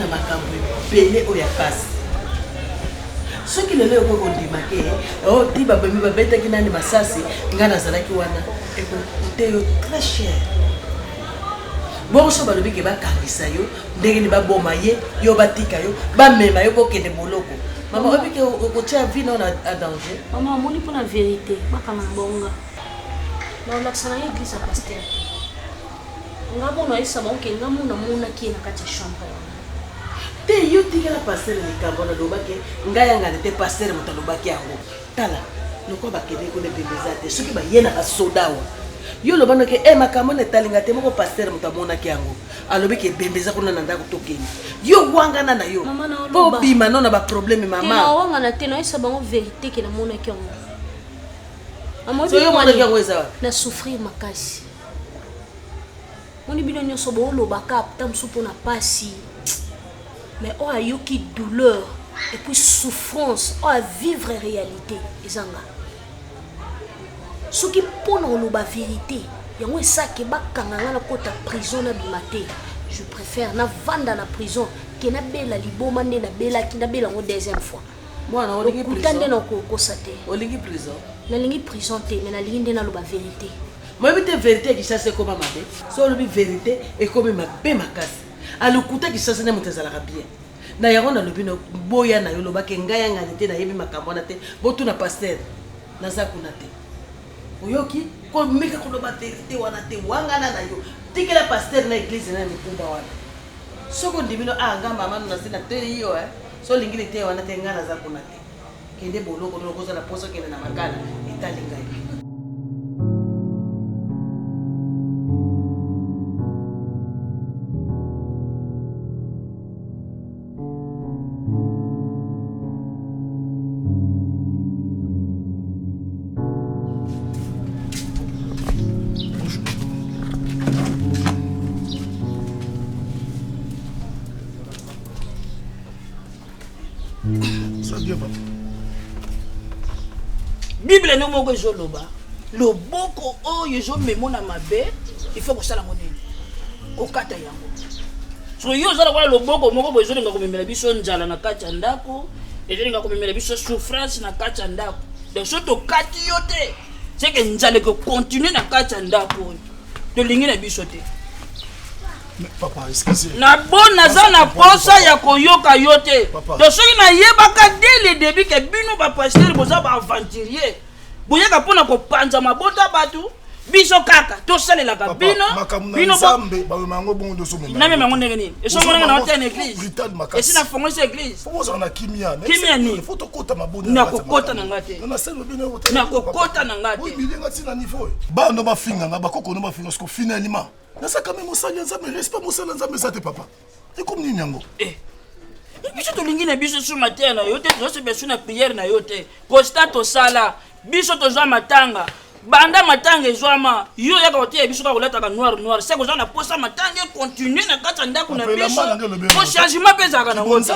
makambo ebele oyo ya pasi. Soki lelo okoki kondima ke oh, ti babemi babetaki nani masasi, ngai nazalaki wana, ekocoute yo très cher. Bongo so balobi ke bakangisa yo ndenge nini, baboma ye yo, batika yo, bamema yo kokende boloko, mama oyebi ke okotia vie nao na danger. Mama omoni, mpo na vérité bakanga na bango nga naolakisa na ye église ya pasteur te. Nga mona oyebisa bango ke nga mona amonaki ye na kati ya chambre wana. Te, yo tikela pasteur likambo wana, alobaki ngai yangani te, pasteur moto alobaki yango. Tala lokola bakendeki kuna, ebembe eza te. Soki baye na basoda awa, yo oloba noke e makambo wana etalinga te. Moko pasteur moto amonaki yango, alobi ke ebembe eza kuna na ndako, tokende. Yo wangana na yo mpo obima no na baproblème, mama. Nawangana te, nayebisa bango vérité ke namonaki yango. So yo omonaki yango, eza wapi? Na souffrir makasi. Moni bino nyonso boolobaka ta mosusu mpona pasi, mais oyo ayoki douleur et puis souffrance, oyo avivre réalité eza nga. Soki mpona oloba vérité yango esake bakanga nga, nakota prison, nabima te. Je préfère navanda na prison ke nabela liboma nde nabelaki, nabela yango deuxième fois. Mwana, olingi Lokuta nde nakokosa te. Olingi prison? Nalingi prison te, mais nalingi nde naloba vérité. Moyebi te, vérité ya Kinshasa ekoma mabe. So olobi vérité, ekomi mabe makasi. Alokuta Kinshasa nde moto ezalaka bien na yango. Nalobi no boya na yo, olobaki ngai yangani te, nayebi makambo wana te, botuna pasteur, naza kuna te. Oyoki? Komeka koloba vérité wana te, wangana na yo, tikela pasteur na église na mikumba wana. Soki ondimi no, ah, nga mama no nasi na teyi yo, eh. So olingi liteya wana te, ngai naza kuna te. Kende boloko no okozala mposa, okende na makala, etali ngai. Ça bien, papa. Bible no moko ezoloba loboko oyo ezomemo na mabe, il faut kosala yango nini? Kokata yango. Soki yo oza lokola loboko moko boye ezolinga komemela biso nzala na kati ya ndako, ezolinga komemela biso souffrance na kati ya ndako, donc soki tokati yo te, seke nzala ekocontinue na kati ya ndako oyo tolingi na biso te. Mais papa, excusez. Na bo naza na posa ya koyoka yo te. Donc soki nayebaka dès le début ke bino bapasteur boza baaventurier, boyaka mpona kopanza mabota bato, biso kaka tosalelaka bino. Bino nzambe bamema yango bongo nde ozomema. Namema yango ndenge nini? Esomonanga na ote na église. Brutal makasi. Esi nafongolisi église. Faut ozala na kimia. Kimia nini? Faut tokota mabonda. Nakokota na nga te. Na selo bino. Nakokota na nga te. Oyo milinga tina niveau. Bana bafinga nga, bakoko no bafinga, siko finalement naza quand même mosali ya Nzambe. Respect mosali ya Nzambe eza te, papa. Ekomi nini yango? Eh. Biso tolingi na biso su mateya na yo te, tozosepela su na prière na yo te. Constat tosala, biso tozwa matanga. Banda matanga ezwama, yo oyaka koteya biso kaka kolataka noir noir. Se koza na posa matanga econtinue na kati ya ndako na biso, po changement mpe ezalaka nango te.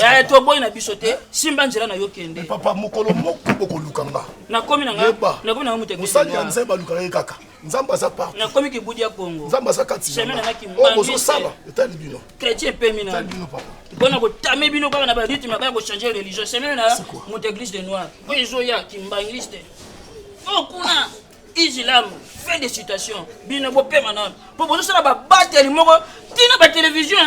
Eh, toboyi na biso te, simba nzela na yo, kende. Papa, mokolo moko bokoluka nga. Nakomi na nga, nakomi na nga moto. Mosali ya Nzambe alukaka ye kaka. Nzambe aza partout. Nakomi kibudi ya Kongo. Nzambe aza kati. Chemin na oyo bozosala etali bino. Chrétien epemi na etali bino, papa. Mpona kotame bino kaka na barythme kaka kochange religion. Chemin na moto église de noir oyo ezoya kimbangiste oyo kuna islam, fin de citation. Bino bopema nano mpo bozosala babateli moko ntina batelevizio.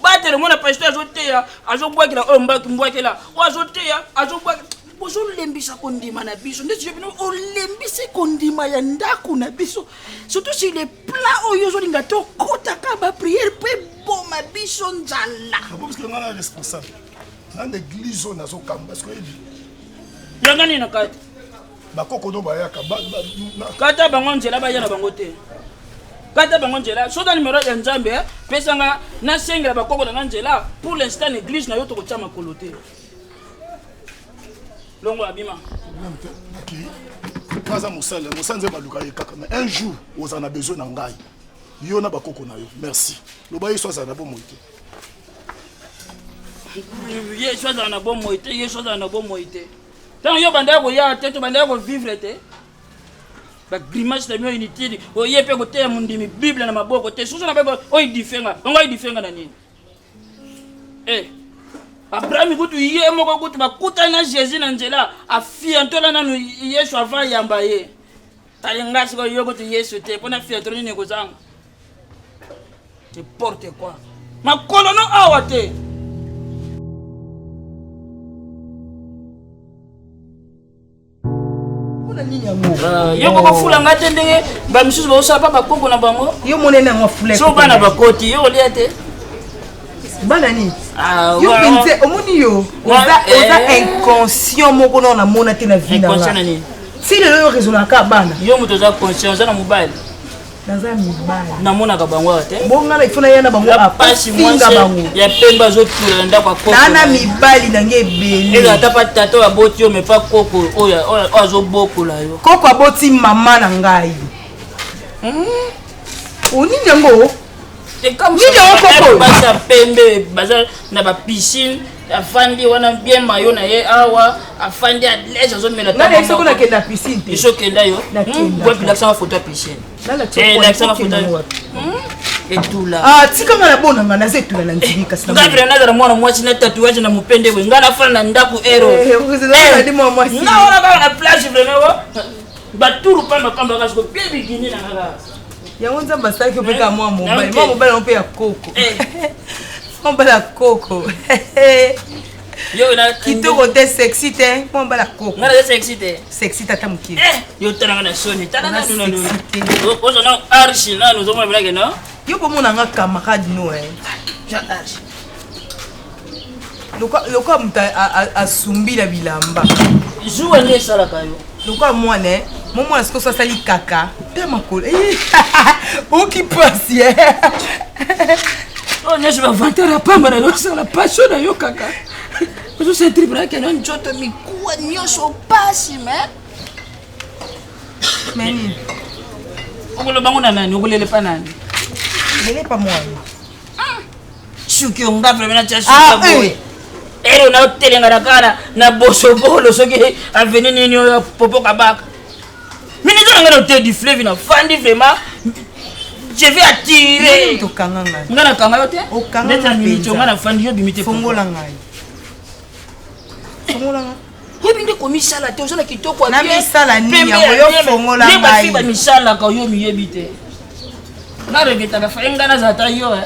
Batele mona pasteur azoteya, azobwakela oyo mbwakela oyo azoteya, azobwakela. Bozolembisa kondima na biso nde yo bino olembisi kondima ya ndako na biso, surtout sur le plan oyo ozolinga tokɔtaka baprière mpe boma biso nzala. Parce nga na responsable na na église oyo nazokamba, parce que oyebi. Yanga nini na kati? Bakoko no bayaka. Kata bango nzela, baya na bango te. Kata bango nzela. Soki numero ya Nzambe, pesanga nasengela bakoko na nga nzela. Pour l'instant na église na yo tokotia makolo te. Longo abima. Problème te, nakei. Naza mosali, mosali Nzambe aluka ye kaka, mais un jour ozala na besoin na ngai, yo na bakoko na yo. Merci. Loba Yesu azala na bomoi te. Yesu azala na bomoi te, Yesu azala na bomoi te. Ntango yo bandaka koya te, to bandaka kovivre te, bagrimace na bino inutile. Oye mpe koteya mondimi, Bible na maboko te, susu na mpe oyo edifenga bango, edifenga na nini? Eh, Abraham kutu ye moko kutu bakutani na Jésus na nzela afiantola nanu Yesu avant ayamba ye. Tali nga sikoyo yo kutu Yesu te mpo na fiantolo nini ekozanga? N'importe quoi. Makolo no awa te. Mpona nini yango? Ah, yo kokofula nga te ndenge bamisusu baosala mpa bakoko na bango. Yo monene yango afula. So bana bakoti yo olia te. Bana nini? Ah, yo mpenza omoni yo oza eh. inconscient moko nao namona te na vie na nga. Ti lelo yo raisonnaka bana. Yo moto oza conscient oza na mobali. Naza mibali. Namonaka bango awa te. Bonga na ifo naya na bango pasi afinga bango. Ya pembe azotula na ndako ya koko. Na mibali na nge ebele. Eza ata pa tata oyo aboti yo mais pa koko oyo oyo azobokola yo. Koko aboti mama na ngai. Onini yango? Nini yango koko? Basi ya pembe baza na ba piscine afandi wana bien mayo na ye awa afandi à l'aise azomela. Ngai na biso nakenda piscine te. Biso okenda yo? Wapi lakisanga photo ya piscine. Lakisanga photo etula. Ah tika nga na bona nga naza etula na ndimi kasi. Nga vraiment nazala mwana mwasi na tatouage na mopende boye nga nafanda na ndako ero. Nga wana kaka na plage vraiment baturu pamba pamba kasi ko bien bikini na nga kaka. Yango Nzambe asalaki mpe kaka mwa mobali. Mwa mobali yango mpe ya koko. Mwa mobali ya koko. Kitoko te sexy te mwa mobali ya koko. Nga naza sexy te. Sexy tata mokie. Yo tala nga na soni tala nanu nanu. Ozo na archi nanu ozomona bilaki no? Yo bomona nga camarade no eh. Jean archi. Lokola moto asumbi na bilamba. Zuwa nde esalaka yo. Lokola mwana eh. Mo mwana sikoyo so asali kaka te makolo oki pasi eh. Oyo nyonso bavantere ya pamba nazosala pasio na yo kaka ozosentir brake na nzoto mikuwa nyonso pasi me me nini okoloba ngo na nani okolelepa nani lelepa mwana suki onga vraiment natya suki ya boye ero naotelengana kaka na bosobolo soki aveni nini oyo popo kabaka minito na ngai na hotel du fleuve nafandi vraiment je vais attirer tokanga ngai ngai nakanga yo te okanga neti na miniti ngai nafandi yo bimi te fongola ngai fongola ngai oyebi nde komisala te oza na kitoko na misala nini yango yo fongola ngai bafi bamisalaka yo miyebi te nga regretaka faye ngai nazala ta yo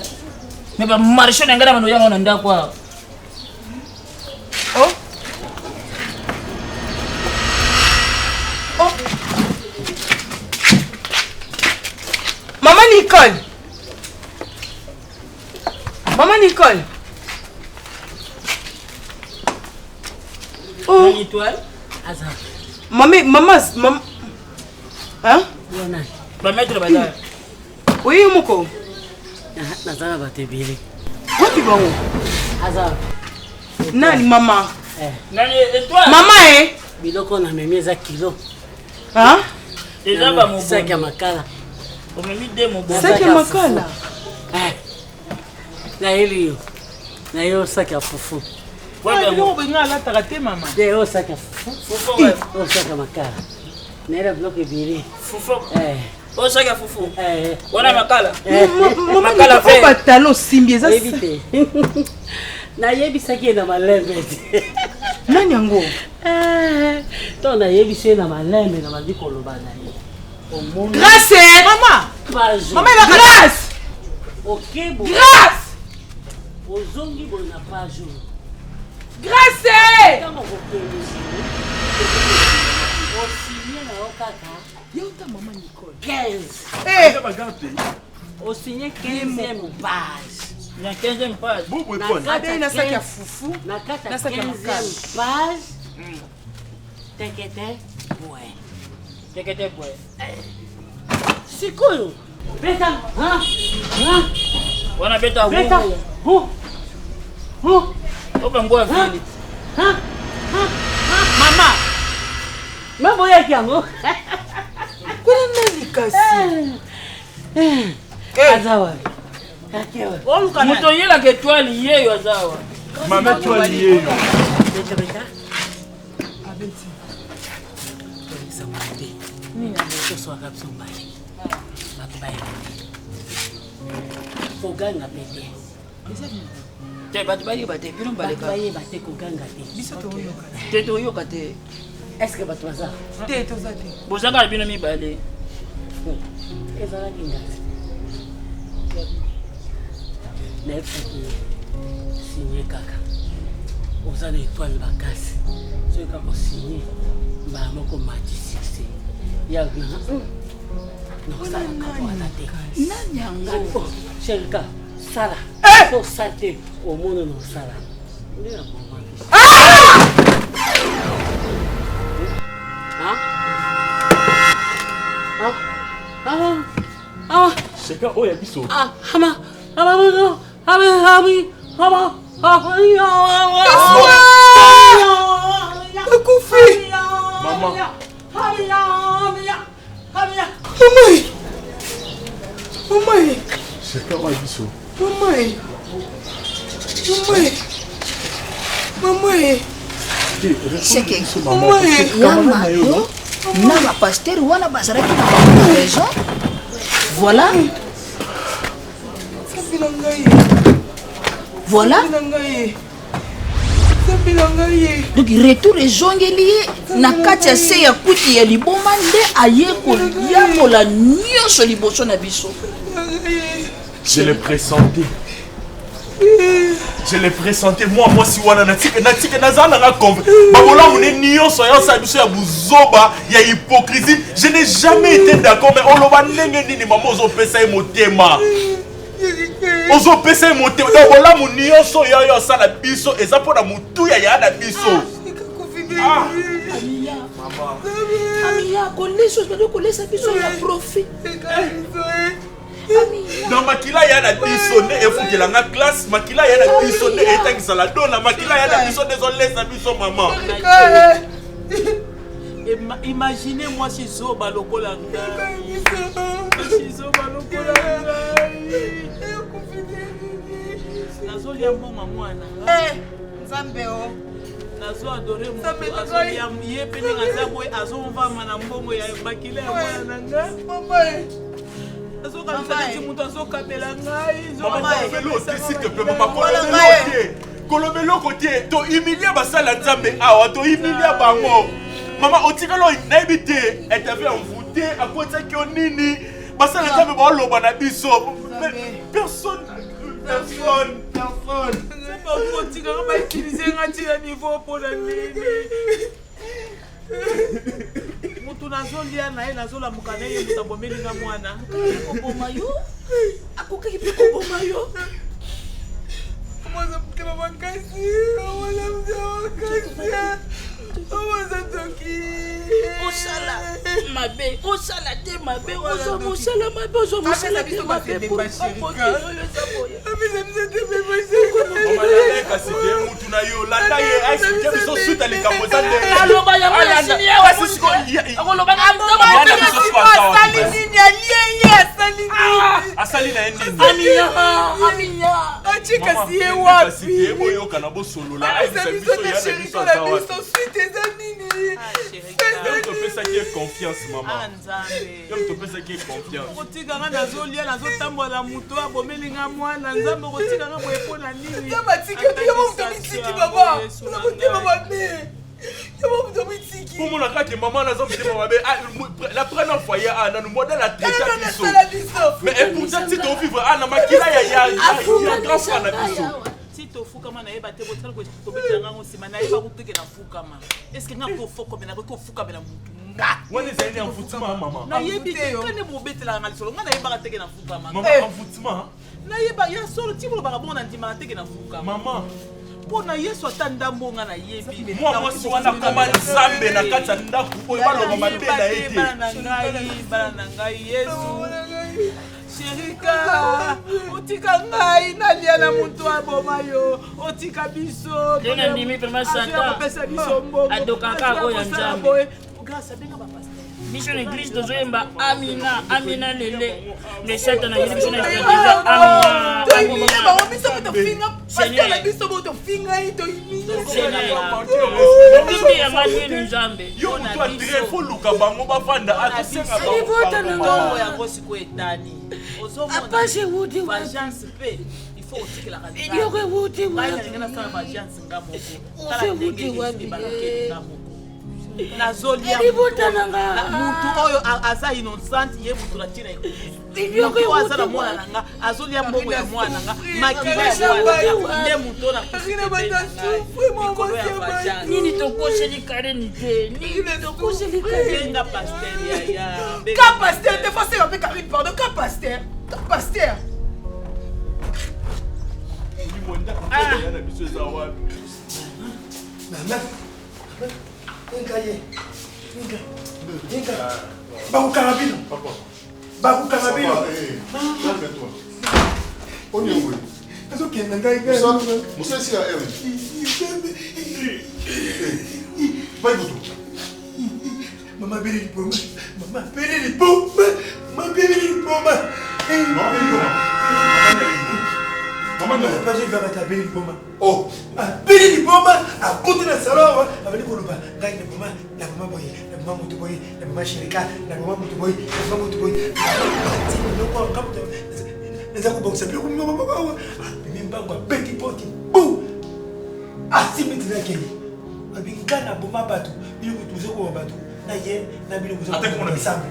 me bamarche na ngai na bando yango na ndako awa. Oh. Oh. Maman Nicole. Maman Nicole. Oh. Étoile. Maman, maman, maman. Hein? Ba maître baza. Oui, moko. Naza na bato ebele. Wapi bango? Aza. Nani mama? Eh. Nani étoile? Mama eh. Biloko na memi eza kilo. Hein? Eza ba mobo. Saki ya makala. Omemi de mobo. Saki ya makala. Eh. Nayeli yo. Na yo saki ya fufu. Biloko benga alataka te mama. Te yo saki ya fufu. Fufu. Oyo saki ya makala. Nayela biloko ebele. Fufu. Eh. Oyo saki ya fufu. Eh. Wana makala. Makala fe. Batalo osimbi eza. Oyebi te. Nayebisaki ye na malembe te. Nani yango? To nayebisi ye na malembe na bandi koloba na ye. Omoni. Grâce! Mama! Mama elaka Grâce! Okebo. Grâce! Ozongi boye na page oyo. Grâce! Ntango okokende osigne na yo kaka. Yota mama Nicole. 15. Eh! Osigne 15e page. Na 15e page. Bubu eponi. Abeyi na saki ya fufu. Na kati ya Na saki ya makala. 15e page. Tekete boye. Tekete boye. Sikoyo. Beta. Ha? Ha? Wana beta Beta. hu. Hu. Hu. Oba ngwa vili. Ha? Ha? Mama! Maboyaki yango. Kuna nani kasi? Aza wapi? Ake wapi? Oluka Moto oyelaka étoile yeyo aza awa. Mama étoile yeyo. Beta beta. Abeti. Tolekisa moto te. Toswaka biso mbale. Bato bayeba te. Koganga mpe te. Te bato bayeba te bino baleka. Bayeba te koganga te. Biso toyoka te. Toyoka te. Est-ce que bato baza? Te toza te. Boza kaka bino mibale. Ezalaki ngai. Nayebisaki yo signe kaka oza na etoile makasi soki kaka osigne mbala moko mati succès ya nanga nakosalaka wana te. Nani yango? Sherika sala osala te omona na osala nde na bomaki. Seka oyo ya biso. Akufi. Mama. Mama. Mama. Seka oyo ya biso. Mama. Mama. Mama. Seke ya Mado na bapasteur wana bazalaki na bango raison. Voilà. Nzambe na ngai. Voilà. Nzambe na ngai. Nzambe na ngai. Donc retour ezongeli ye na kati ya se ya kwiti ya liboma nde aye koyambola nyonso liboso na biso. Je le pressentais. Je le pressentais moi mwasi wana natika natika naza nanga conv babolamu ne nyonso ya osala biso ya buzoba ya hypocrisie. Je n'ai jamais été d'accord, mais oloba ndenge nini mama ozopesa ye motema, ozopesa ye motema. Donc bolamu nyonso ya yo asala biso eza mpona motuya ya na biso. Ah. Amiya kolesa oyo kolesa biso ya profit. Na makila ya na biso nde efutela nga classe, makila ya na biso nde etangisa la dona, makila ya na biso nde ezolesa biso mama. Imagine mwasi zoba lokola ngai, mwasi zoba lokola ngai, nazolia mbongo mwana. Nzambe o. Nazo adore moto azolia ye mpe ndenge aza boye azomvama na mbongo ya makila ya mwana na ngai. Azokanisa neti moto azokabela ngai. Mama, kolobela te s'il te plaît. Mama, kolobela te, kolobela eloko te. Tohumilie basala Nzambe awa, tohumilie bango. Mama, otikali oyo nayebi te interview ya mvute akotisaki yo nini. Basala Nzambe baoloba na biso. Personne, personne, personne. Nzambe okotikanga bautilize nga ntina niveau mpona nini? Motu nazolia na ye, nazolamuka na ye, moto abomeli nga mwana. Koboma yo, akokaki mpe koboma yo. Mwana motema makasi, mwana motema makasi, mwana ndoki. Osala mabe, osala te mabe, ozwa mosala mabe, ozwa mosala te mabe. Oyo eza boye. Mama, landa ye kasi te mutu na yo, landa ye aexplike biso suite ya likambo eza ndenge. Aloba yango ya Alanda. sini awa. Kasi sikoyo Akoloba na Ya na biso sikoyo aza wapi? Asali nini? Alie ye, asali nini? Asali na ye nini? Amiya, Amiya. Atie kasi ye Mama, kasi wapi? te boyokana, bosolola. Apesa Ayebisa biso biso te ya na biso sheriko na aza wapi. biso suite eza nini? Yo topesaki ye confiance mama. Ah, Nzambe. Yo topesaki ye confiance. Okotika nga nazolia, nazotambola na moto abomeli nga mwana. Nzambe, okotika nga boye mpo na nini? Nzambe atiki yo te, yo moto mitiki baba, oza motema mabe, yo moto mitiki. Pomona kaka mama naza motema mabe. Ah, la première fois ye a nanu modèle atraita biso. Asala biso. Mais et pourtant ti tovivre a na makila ya grand frère na biso. Ti tofukama, nayeba te botikala kobetela ngango nsima, nayeba kuteke nafukama. Estce nga kofokomela, koki kofukamela motu nga? Wana ezali na envoûtement mama. Nayebi te kane bobetelaka nga lisolo, nga nayebaka teke nafukama. Mama, envoûtement. Nayeba ya solo ti bolobaka bongo, nandimaka teke nafukama mama. Mpo na Yesu ata ndambo nga nayebi. Mwa mwasi wana koma Nzambe na kati ya ndako oyo, baloba mabe na ye te. Bana na ngai, bana na ngai, Yesu, Sherika, otika ngai nalia na moto aboma yo, otika biso. Nde nandimi vraiment Satan. Kopesa biso mbongo. Adokaka oyo ya Nzambe. Boye Grâce abenga bapasteur. Biso na église tozoyemba amina, amina lele le Satan ayeli biso na déjà amina. Tohumilie bango, biso mpe tofinga pasteur na biso, bo tofinga ye, tohumilie. Bindi yanga nini Nzambe? Yo moto adre fo luka bango bavanda atosenga. Ntongo yango sikoyo etani. Apasi ewuti wapi? Ozomona vengeance mpe il Faut otikelaka Eloko ewuti ngai wapi? nalingi nasala vengeance nga moko Ofe tala ndenge ewuti wapi? ebalukeli nga moko nazolia Libota na nga. mutu oyo aza innocente ye mutu na ntina ekusu Eloko mutu oyo aza na ewuti mwana na nga azolia mbongo ya mwana na nga makila ya Karina mwana na Bata- nga nde mutu oyo nakufi Karina pembeni Bata na ngai souffrir, mama likolo ya mwasi ya vengeance nini tokoseli kareni te nini tokoseli kareni benga paster yaya Ka pasteur, des fois c'est un peu Karine, pardon, ka pasteur. Ka pasteur. ya na biso eza wapi Mama, ngai ye, ngai, bakokanga bino, bakokanga bino. Nazokende ngai Mosala ya Erwin. Vai butu. Mama abeli liboma, mama abeli liboma, mama abeli liboma. Mama abeli abeli liboma. Oh. Abeli liboma, akoti na salon awa, abali koloba ngai na boma, na boma boye, na boma motu boye, na boma shirika, na boma motu boye, na boma motu boye. Ati biloko awa, ngai moto- naza kobongisa biloko moko moko awa. Abimi mbango abeti poti, bu! Asimbi nzela akende. Abi ngai na boma bato, bino kutu bozokoma bato, na ye na bino bozokoma ensemble.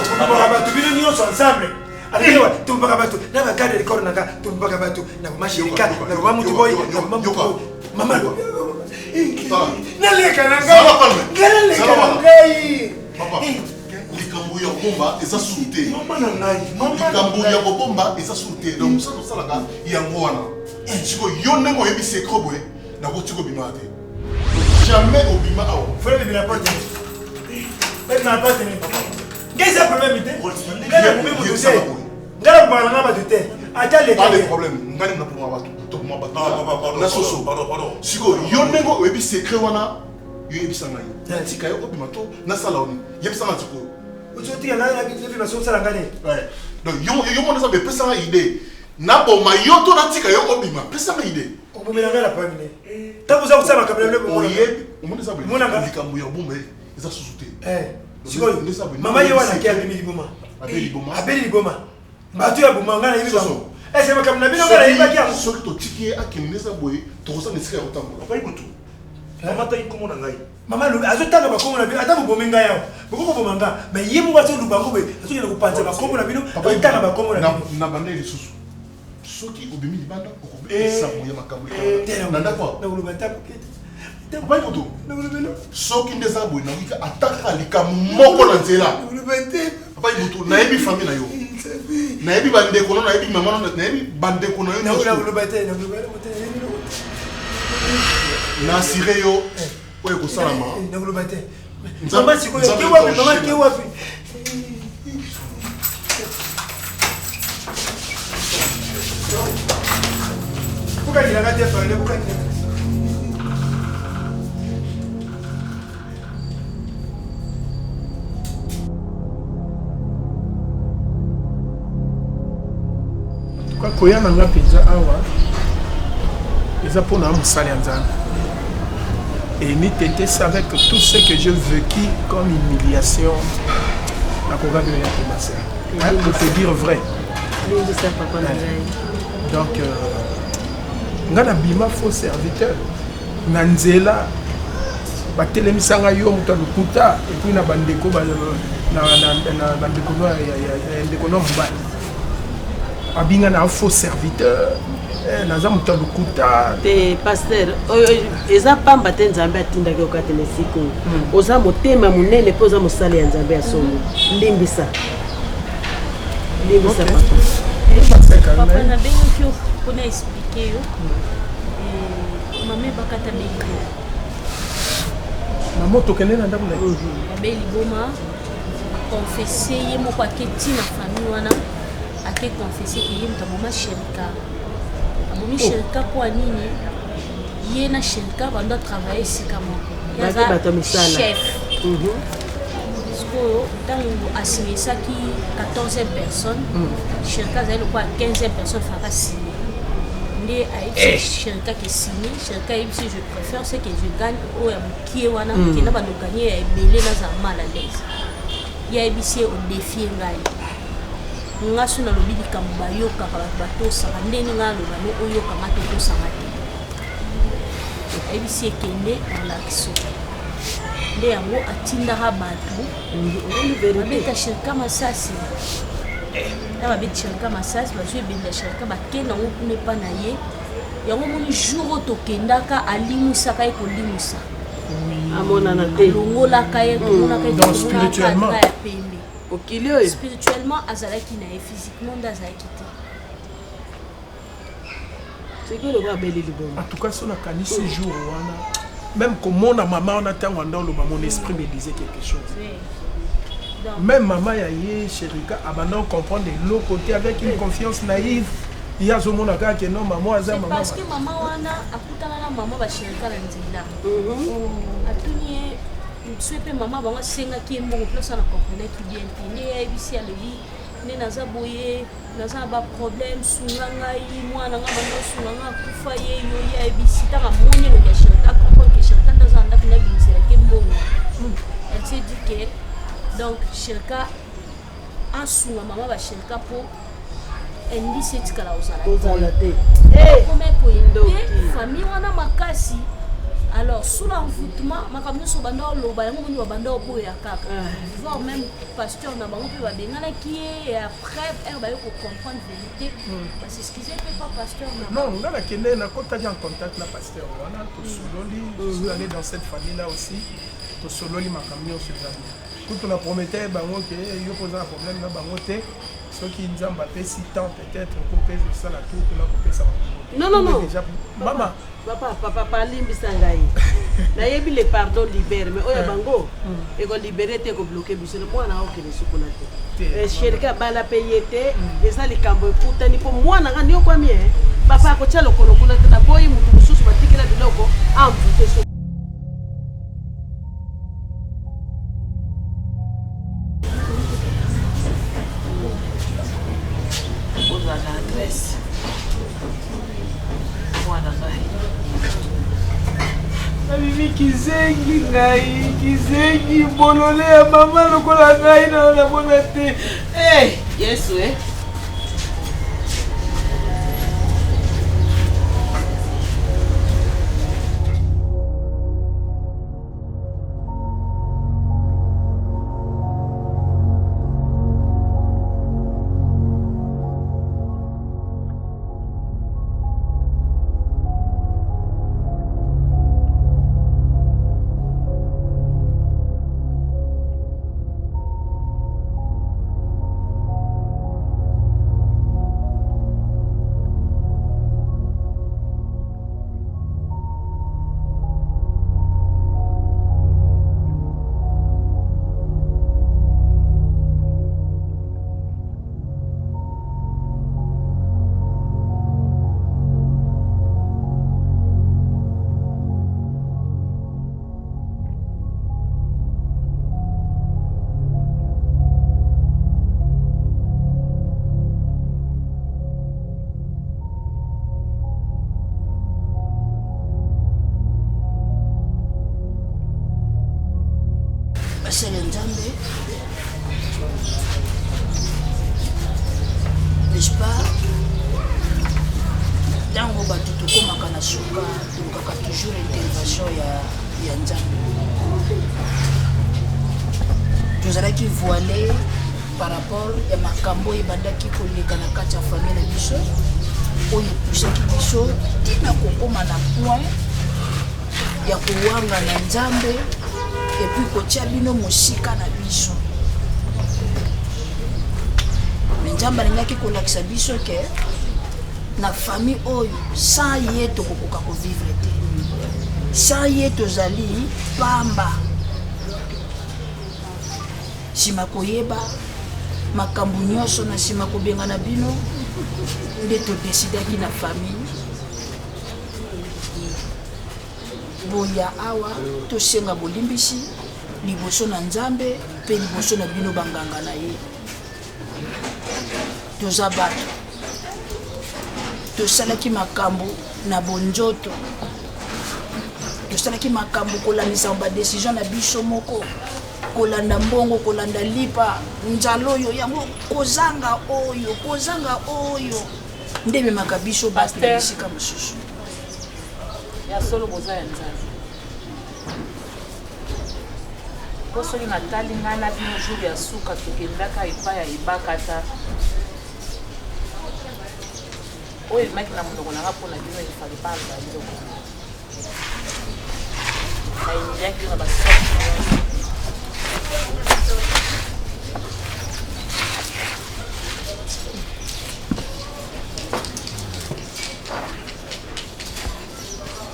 Tobomaka bato bino nyonso ensemble. Alikewa tobomaka bato na bagarde de corps na nga, tobomaka bato na boma shirika, na boma mutu boye, na boma mutu boye. Mama naleka na ngai. Ngai naleka na ngai. Papa, likambo ya kobomba eza suru te likambo ya kobomba eza suru te donc mosala tosalaka yango wana sikoyo yo ndenge oyebi secret boye nakoti kobima te jamais obima awa Frère bimela porte. Bimela porte. Ngai eza problème te. Ngai nabomi motu te. Ngai nabomaka na nga bato te. Ata leka. Pas de problème ngai nde napoma bato toboma bato na soso sikoyo yo ndenge oyebi secret wana yo yebisa ngai natika yo obima to nasala oni yebisa ngai sikoyo Ozotika ngai na bino sosala ngai nini? Donc yo mona eza bepesa ngai idée naboma yo to natika yo obima pesa ngai idée Obomela ngai na problème ne. Ntango oza kosala makambo na biloko oyebi omoni eza boye likambo ya bomba eza susu te Sikoyo mama ye wana ake abimi liboma. Abeli liboma. Abeli liboma. Bato ya boma ngai nayebi bango. Ese makambo na bino ngai nayebaki yango. Soki totiki ye akende eza boye tokozanga esika ya kotambola. Papa Ibutu, mama atangi nkombo na ngai. Mama alobi azotanga bakombo na bino ata bobomi ngai awa bokoki koboma nga mais ye moko azoluba yango boye azokende kopanza bakombo na bino azotanga bakombo na bino. Na banda lisusu soki obimi libanda okobebisa ya makambo na ndako nakoloba te Papa Ibutu, soki nde eza boye nakoki ata kaka likambo moko na nzela Papa Ibutu, nayebi famille na yo nayebi bandeko na yo nayebi mama na yo nayebi bandeko na yo nyonso nakoloba te nakoloba te na assuré yo oyo ekosalama nakoloba te Nzambe- mama sikoyo Nzambe ke wapi mama akoshela. ke wapi bokangilanga te parle bokangilanga Tuka koya na nga mpenza awa eza mpona mosali ya nzambe et ni tete avec tout ce que j'ai vécu comme humiliation nakokaki oya te ma sœur Hein, pour te dire vrai limbisa papa na ngai donc euh, nga nabima faux serviteur na nzela batelemisa ngai yo moto ya lokuta epuis na bandeko na bandeko no ya ndeko no mobali abinga na faux serviteur eh, naza moto ya lokuta te paster oyo eza pamba te nzambe atindaki yo kati na esika oyo oza motema monene mpe oza mosali ya nzambe ya solo limbisa limbisa papa papa nabengaki yo mpona explike yo mama ebakata beli mama tokende na ndako na ye abeli liboma aconfesse ye moko ake ntina famille wana ake confesse ke ye moto aboma sherika abomi sherika mpo ya nini ye na sherika bando atravaille esika moko Ye Baki aza bato ya misala. chef sikoyo ntango asinyisaki 14 personne sherika azali lokola 15 personne faka signe nde ayebisi sherika ke signe sherika ayebisi je préfère ce que je gagne oyo ya mokie wana kenda bando gagne ya ebele nazala mal à l'aise ye ayebisi ye odefie ngai Nga so nalobi likambo bayokaka bato batosaka ndenge nga naloba no oyoka nga totosaka te. Ayebisi ekende relaxo. Nde yango atindaka bato babeta sherika masasi na babeti sherika masasi bazwi ebembe ya sherika bakenda yango kuna epa na ye yango omoni jour oyo tokendaka alimwisaka ye kolimwisa amonana te alongolaka ye tomonaka ye Donc, spirituellement. ya pembe okili oyo spirituellement azalaki na ye physiquement nde azalaki te sikoyo lokola abeli liboma En tout cas, si on a ce jour wana, même komona mama wana ntango anda oloba mon esprit me disait quelque chose. Même mama ya ye Sherika abanda comprendre eloko te avec une confiance naïve. Ye azomona kaka ke non mama aza C'est mama. parce que mama wana akutana na mama basherika na nzela atuni ye soki mpe mama bango asengaki ye mbongo place wana comprenaki bien te nde ye ayebisi alobi nde naza boye naza na baproblème sunga ngai mwana nga banda osunga nga akufa ye yo ye ayebisi ntango amoni elongi ya sherika comprendre ke sherika nde aza na ndako nde abimiselaki mbongo elle s'est dit que donc sherika asunga mama basherika mpo indisi etikala kozala kozala te kome koyede famille wana makasi alors sous l'envoûtement makambo nyonso banda oloba yango moni babanda oboya kaka voire même pasteur na bango mpe babenganaki ye et après heure baye kocomprendre vérité basexcuse mpe pa pasteur na Non, nga nakende nakotaki en contact na pasteur wana tosololi, je suis allé dans cette famille là aussi, tosololi makambo nyonso eza bien. Kutu na promettais bango ke yo mpo oza na problème na bango te soki nzambe apesi temps peut-être okopesa osala tour kuna kopesa bango. Non, non, non. Déjà, mama papa papa papa alimbisa ngai nayebi le pardon libere mais oyo bango ekolibere te ekobloke biso mwana akokende sukuna te sherika abala mpe ye te eza likambo ekutani mpo mwana nga niokwami e papa akotya lokolo kuna te naboyi motu mosusu batikela biloko amvute so ozwa na adresse mwana ngai nabimi kizengi ngai kizengi bolole ya mama lokola ngai na namona te Hey, yesu e basali ya nzambe n'est-ce pas ntango bato tokomaka na suka tolukaka toujours intervention ya, ya nzambe tozalaki voile par rapport ya makambo oyo ebandaki koleka na kati ya famille na biso oyo epusaki biso ntina kokóma na point ya kowanga na nzambe epuis kotia bino mosika na biso me nzambe alingaki kolakisa biso ke na famille oyo sans ye tokokoka kovivre te sans ye tozali pamba nsima koyeba makambo nyonso na nsima kobengana bino nde todesidaki na famille boya awa tosenga bolimbisi liboso na nzambe mpe liboso na bino banganga na ye toza bato tosalaki makambo na bonzoto tosalaki makambo kolandisa badesizio na biso moko. Kolanda mbongo, kolanda lipa, nzala oyo yango, kozanga oyo, kozanga oyo nde ememaka biso bato na bisika mosusu. Ya solo boza ya Nzambe. Po soki natali ngai na bino jour ya suka tokendaka epai ya ebakata oyo ebimaki na monoko na nga mpo na bino efale pa aloba biloko na humiliaki bino na basorte nyonso.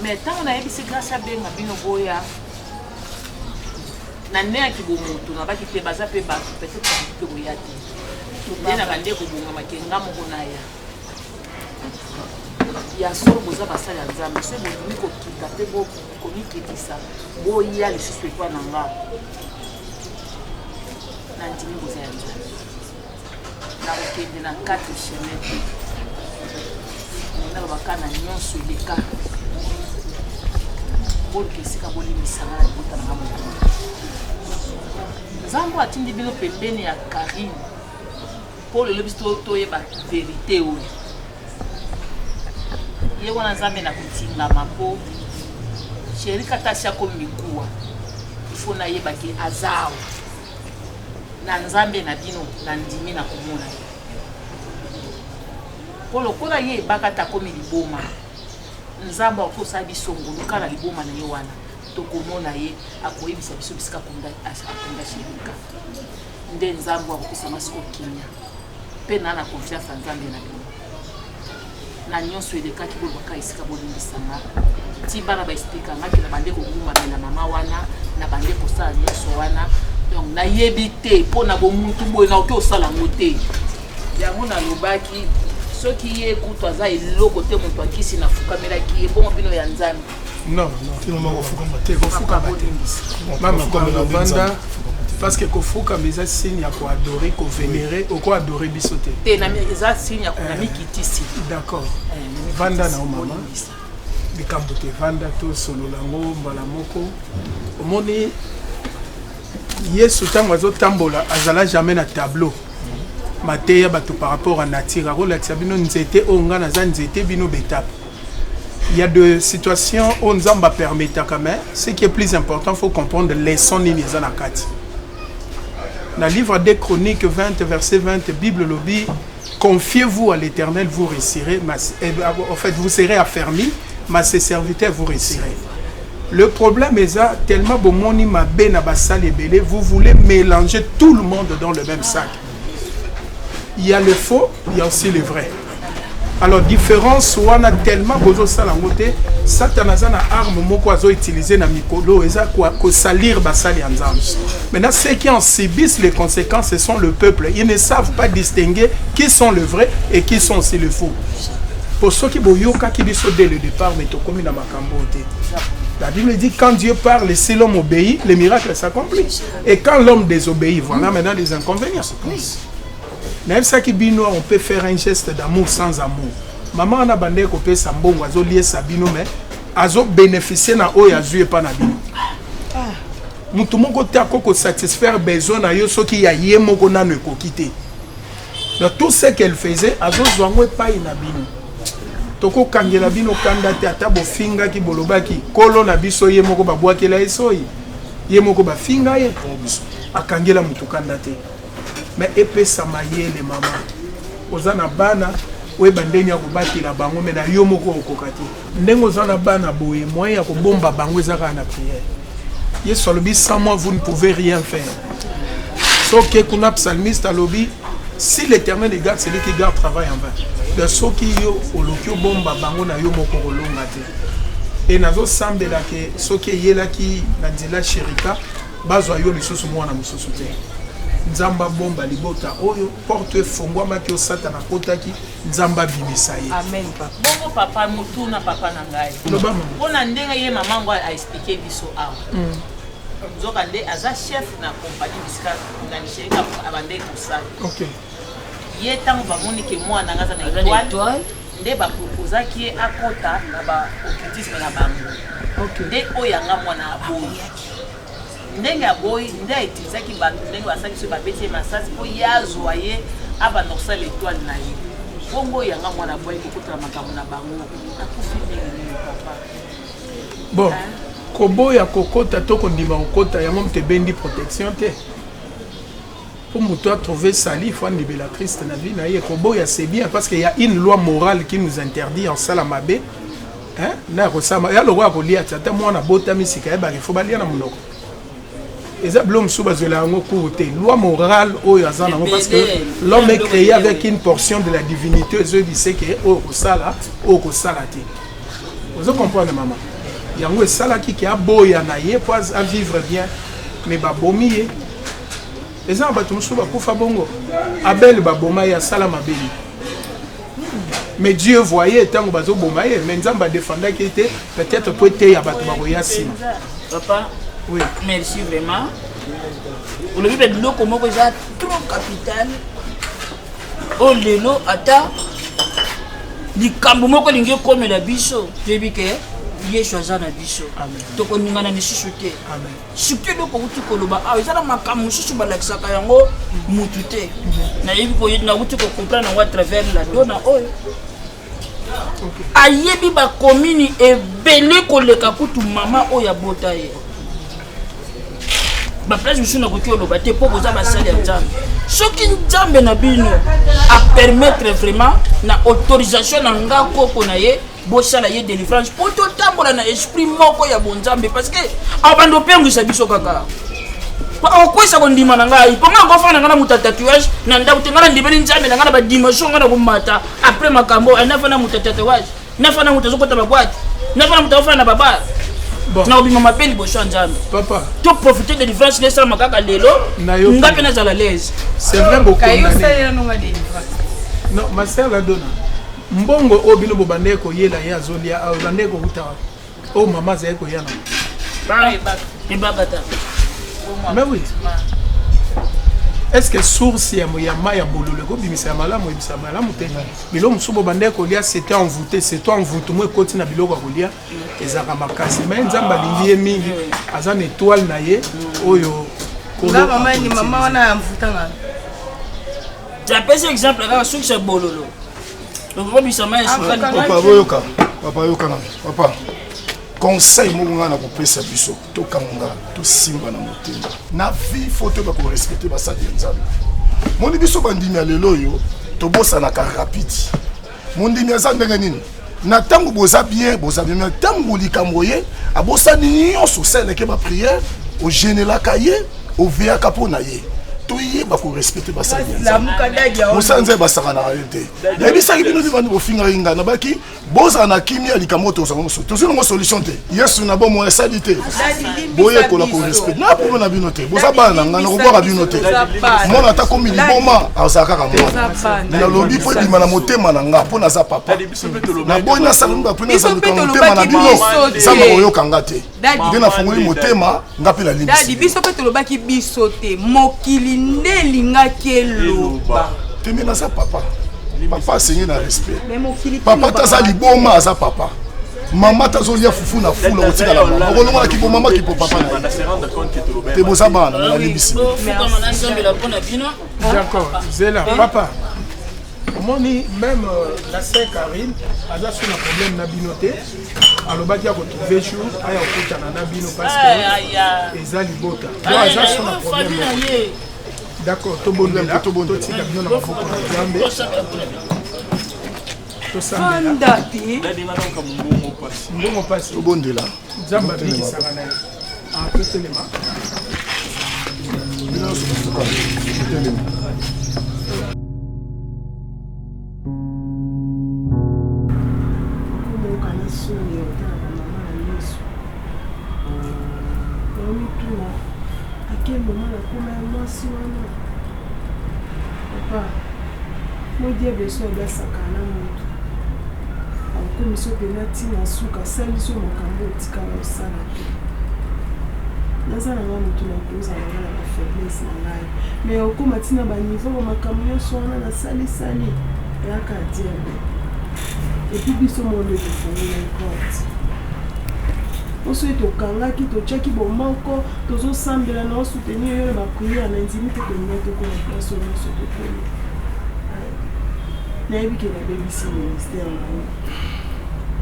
Mais ntango nayebisi Grace abenga bino boya na nde ya kibomoto nabaki te, baza mpe bato peut-être bakoki mpe koya te, nde na bande kobongama ke nga moko naya. Ya solo boza basali ya Nzambe, soki bondimi kokita mpe komikitisa boya lisusu epa na nga, nandimi boza ya Nzambe. Nakokende na 4 chemin te, nalobaka na nyonso eleka, boluka esika bolimbisanga na libota na nga mobimba. Nzambe atindi bino pembeni ya Karine mpo lelo biso toyeba verite oyo ye wana. Nzambe na kotingama mpo sheri katasi akomi mikuwa, ifo nayebaki aza awa na Nzambe na bino. Nandimi na komona ye mpo lokola ye ebakata akomi liboma, Nzambe akosala biso ngolu kaka na liboma na ye wana tokomona ye, akoyebisa biso bisika akunda Sherika. Nde Nzambe akopesa nga siko kimia mpe na confiance ya Nzambe na bino. Na nyonso elekaki, bolobaka esika bolimbisa nga. Ti bana baexplika ngaki na bande kogumbamela mama wana, na bande kosala nyonso wana, donc nayebi te mpo na bomuntu boye nakoki kosala yango te. Yango nalobaki soki ye kutu aza eloko te, moto akisi nafukamelaki ye, bongo bino ya Nzambe? Non, non, kofukama te, kofukama te mama. Vanda, parce que kofukama eza signe ya koadore, kovénere. Okoadore biso te. Te, eza signe ya namikitisi. D'accord, vanda na yo mama, likambo te, vanda tosolola yango mbala moko. Omoni Yesu ntango azotambola, azala jamais na tableau mateya bato par rapport à nature. Akolakisa bino nzete oyo, ngai naza nzete, bino betape. Il y a des situations oyo Nzambe apermettaka, mais ce qui est plus important, faut comprendre leçon nini eza na kati. Na livre des Chroniques 20 verset 20, Bible lobi: confiez-vous à l'Éternel, vous réussirez, en fait vous serez affermis, mais ses serviteurs, vous réussirez. Le problème eza tellement bomoni mabe na basali ebele, vous voulez mélanger tout le monde dans le même sac. Il y a le faux, il y a aussi le vrai. Alors différence wana tellement bozosala yango te. Satan aza na arme moko azoutilize na mikolo, eza kosalir basali ya Nzambe. Maintenant, ceux qui en subissent les conséquences, ce sont le peuple. Ils ne savent pas distinguer qui sont le vrai et qui sont aussi le faux. Pour ceux qui boyokaki biso dès le départ, mais tokomi na makambo te. La Bible dit: quand Dieu parle, si l'homme obéit, les miracles s'accomplissent. Et quand l'homme désobéit, voilà maintenant les inconvénients. Nayebisaki bino, on peut faire un geste d'amour sans amour. Mama wana bandeki kopesa mbongo, azoliesa bino, mais azobénéficie na oyo azwi epa na bino. Motu moko te akoki kosatisfaire besoin na yo soki ya ye moko nano ekoki te. Donc tout ce qu'elle faisait, azozwa yango epai na bino. Tokokangela bino kanda te, ata bofingaki, bolobaki. Kolo na biso ye moko babwakela ye soyi, ye moko bafinga ye, akangela motu kanda te. Mais epesa mayele mama, oza na bana, oyeba ndenge ya kobatela bango, mais na yo moko okoka te. Ndenge oza na bana boye, moyen ya kobomba bango eza kaka na prière. Yesu alobi: sans moi vous ne pouvez rien faire. Soki kuna psalmiste alobi: si l'Éternel garde celui qui garde travaille en vain. Donc soki yo oloki obomba bango na yo moko, kolonga te. E nazosambela ke soki eyelaki na nzela Sherika, bazwa yo lisusu mwana mosusu te. Nzambe abomba libota oyo. Porte efongwamaki oyo Satana akotaki, Nzambe abimisa ye. Amen papa. Bongo papa, motuna papa na ngai. Loba mama. Mpona ndenge ye mama ngo aexplike biso awa, nzoka nde aza chef na compagnie bisika na Sherika abandeki kosala. Ye ntango bamoni ke mwana nga aza na étoile, nde baproposaki ye akota na ba occultisme na bango. Nde oyo yanga mwana aboyaki. Ndenge aboyi nde a utilisaki bato ndenge basali soki babeti ye masasi mpo ye azwa ye abanda kosala etoile na ye. Bongo yanga mwana aboyi kokotela makambo na bango akufi ndenge nini papa? Bon, koboya kokota to kondima kokota yango moto ebendi protection te. Po moto a trouver salut, il faut andimela Christ na vie na ye. Koboya c'est bien parce qu'il y a une loi morale qui nous interdit en sala mabe. Hein? Na kosama ya lokola kolia ti ata mwana abotami sika yebaka il faut balia na monoko. Eza biloko mosusu bazwela yango cours te. Loi morale oyo aza nango parce que l'homme est créé avec une portion de la divinité ezoyebise ke oyo kosala oyo kosala te. Ozo comprendre maman? Yango esalaki ke aboya na ye po a vivre bien mais babomi ye. Eza na bato mosusu bakufa bongo. Abel baboma ye asala mabe nini? Mais Dieu voyait ntango bazoboma ye, mais Nzambe adefendaki ye te, peut-être po eteya bato bakoya nsima. Papa, oui. Merci vraiment. Olobi ba biloko moko eza trop capital. Oyo lelo ata likambo moko elingi ekomela biso, toyebi ke Yesu aza na biso. Tokoningana lisusu te. Amen. Surtout eloko outi koloba awa eza na makambo mosusu balakisaka yango mutu te. Nayebi nauti kocomprendre yango à travers la dona oyo. Ayebi bakomini ebele koleka kutu mama oyo abota ye. Baplace mosusu nakoki koloba te mpo boza basali ya Nzambe. Soki Nzambe na bino apermettre vraiment na autorisation na nga koko na ye, bosala ye délivrance mpo totambola na esprit moko ya bonzambe, parce que abanda opengwisa biso kaka akokwesa kondima na ngai mpo ngai akofanda ngai na moto ya tatouage na ndako te. Ngai nandimeli Nzambe na ngai na badimension ngai na komata après makambo nafanda moto ya tatouage, nafanda moto azokota babwate, nafanda moto akofanda na babar, na kobima mabe liboso ya Nzambe. Papa, to profiter délivrance nesalama kaka lelo, nga mpe nazala l'aise. C'est vrai, bokondane. Non, ma sœur la dona mbongo oyo bino bobandeki koyela ye azolia awa, ebandeki kowuta wapi? Oyo mama azali koya na ebakata. Mais oui, est-ce que source ya mai ya bololo ekobimisa ya malamu? Ebimisa malamu te. Biloko mosusu bobandeki kolia, c'était envoûté, c'est envoûtement ekoti na biloko ya kolia, ezalaka makasi. Mais Nzambe alingi ye mingi, aza na étoile na ye oyo. Nga mama ni mama wana ya mvutanga. Napesi exemple kaka soki ya bololo okobisa mai ya sukali. Papa, boyoka, papa, yoka na papa conseil moko ngai na kopesa biso: tokanga, tosimba na motema na vie, faut toyeba korespecte basali ya Nzambe. Moni biso bandimi ya lelo oyo tobosanaka rapide. Mondimi aza ndenge nini? Na ntango boza bien, boza bien, mais ntango likambo ye abosani nyonso, osalelaki baprière, ogenelaka ye, oveyaka mpo na ye. Toyeba korespecte basali ya Nzambe. Mosala Nzambe basakanaka ye te. Nayebisaki bino te, bandi bofingaki ngai, nabaki bozala na kimia. Likambo tozala mosusu, tozwi nango solution te. Yesu na bomoi asali te. Boyekola korespecte na problème na bino te. Boza bana na ngai, nakobwaka bino te. Mwana ata komi liboma, azala kaka mwana. Nalobi mpo ebima na motema na nga, mpo naza papa. Naboyi nasala nini? Mpo nazaluka motema na bino, Nzambe akoyoka nga te. Nde nafongoli motema nga mpe nalimbisi. Biso mpe tolobaki biso te, mokili nde elingaki eloba. Te, me naza papa. Papa asengi na respect. Papa ta aza liboma, aza papa. Mama ta azolia fufu na fula, kotikala mama okolongola kibomama kipo papa na ye te. Boza bana, me nalimbisi. D'accord, zela papa. Omoni, même la sœur Karine aza sur na problème na bino te. Alobaki ya kotrouve jour aya kokutana na bino parce que eza libota. Donc aza sur na problème. D'accord, tobondela, totika bino na maboko na Nzambe. Tosambela. Mbongo pasi. Tobondela. Nzambe abikisaka na ye. Ah, totelema. Bino nyonso totelema. Komokana soni ya kotala bamama na miso, naomituna ake moma nakoma ya mwasi wana. Papa, modiable so abasaka na moto, akokomisa mpena ntina suka, asali so makambo otikala osala te. Naza na nga motu, nakozala nga na bafaiblesse na ngai, mais okóma ntina baniveau ba makambo nyonso wana nasalisali eyaka diable. Et puis biso monde tofongoli porte. Po soki tokangaki, totiaki bomoko, tozosambela na osoutenir yo na ba prière, na ndimi te tolinga tokoma place oyo nyonso tokomi. Nayebi ke nabebisi ministère na yo.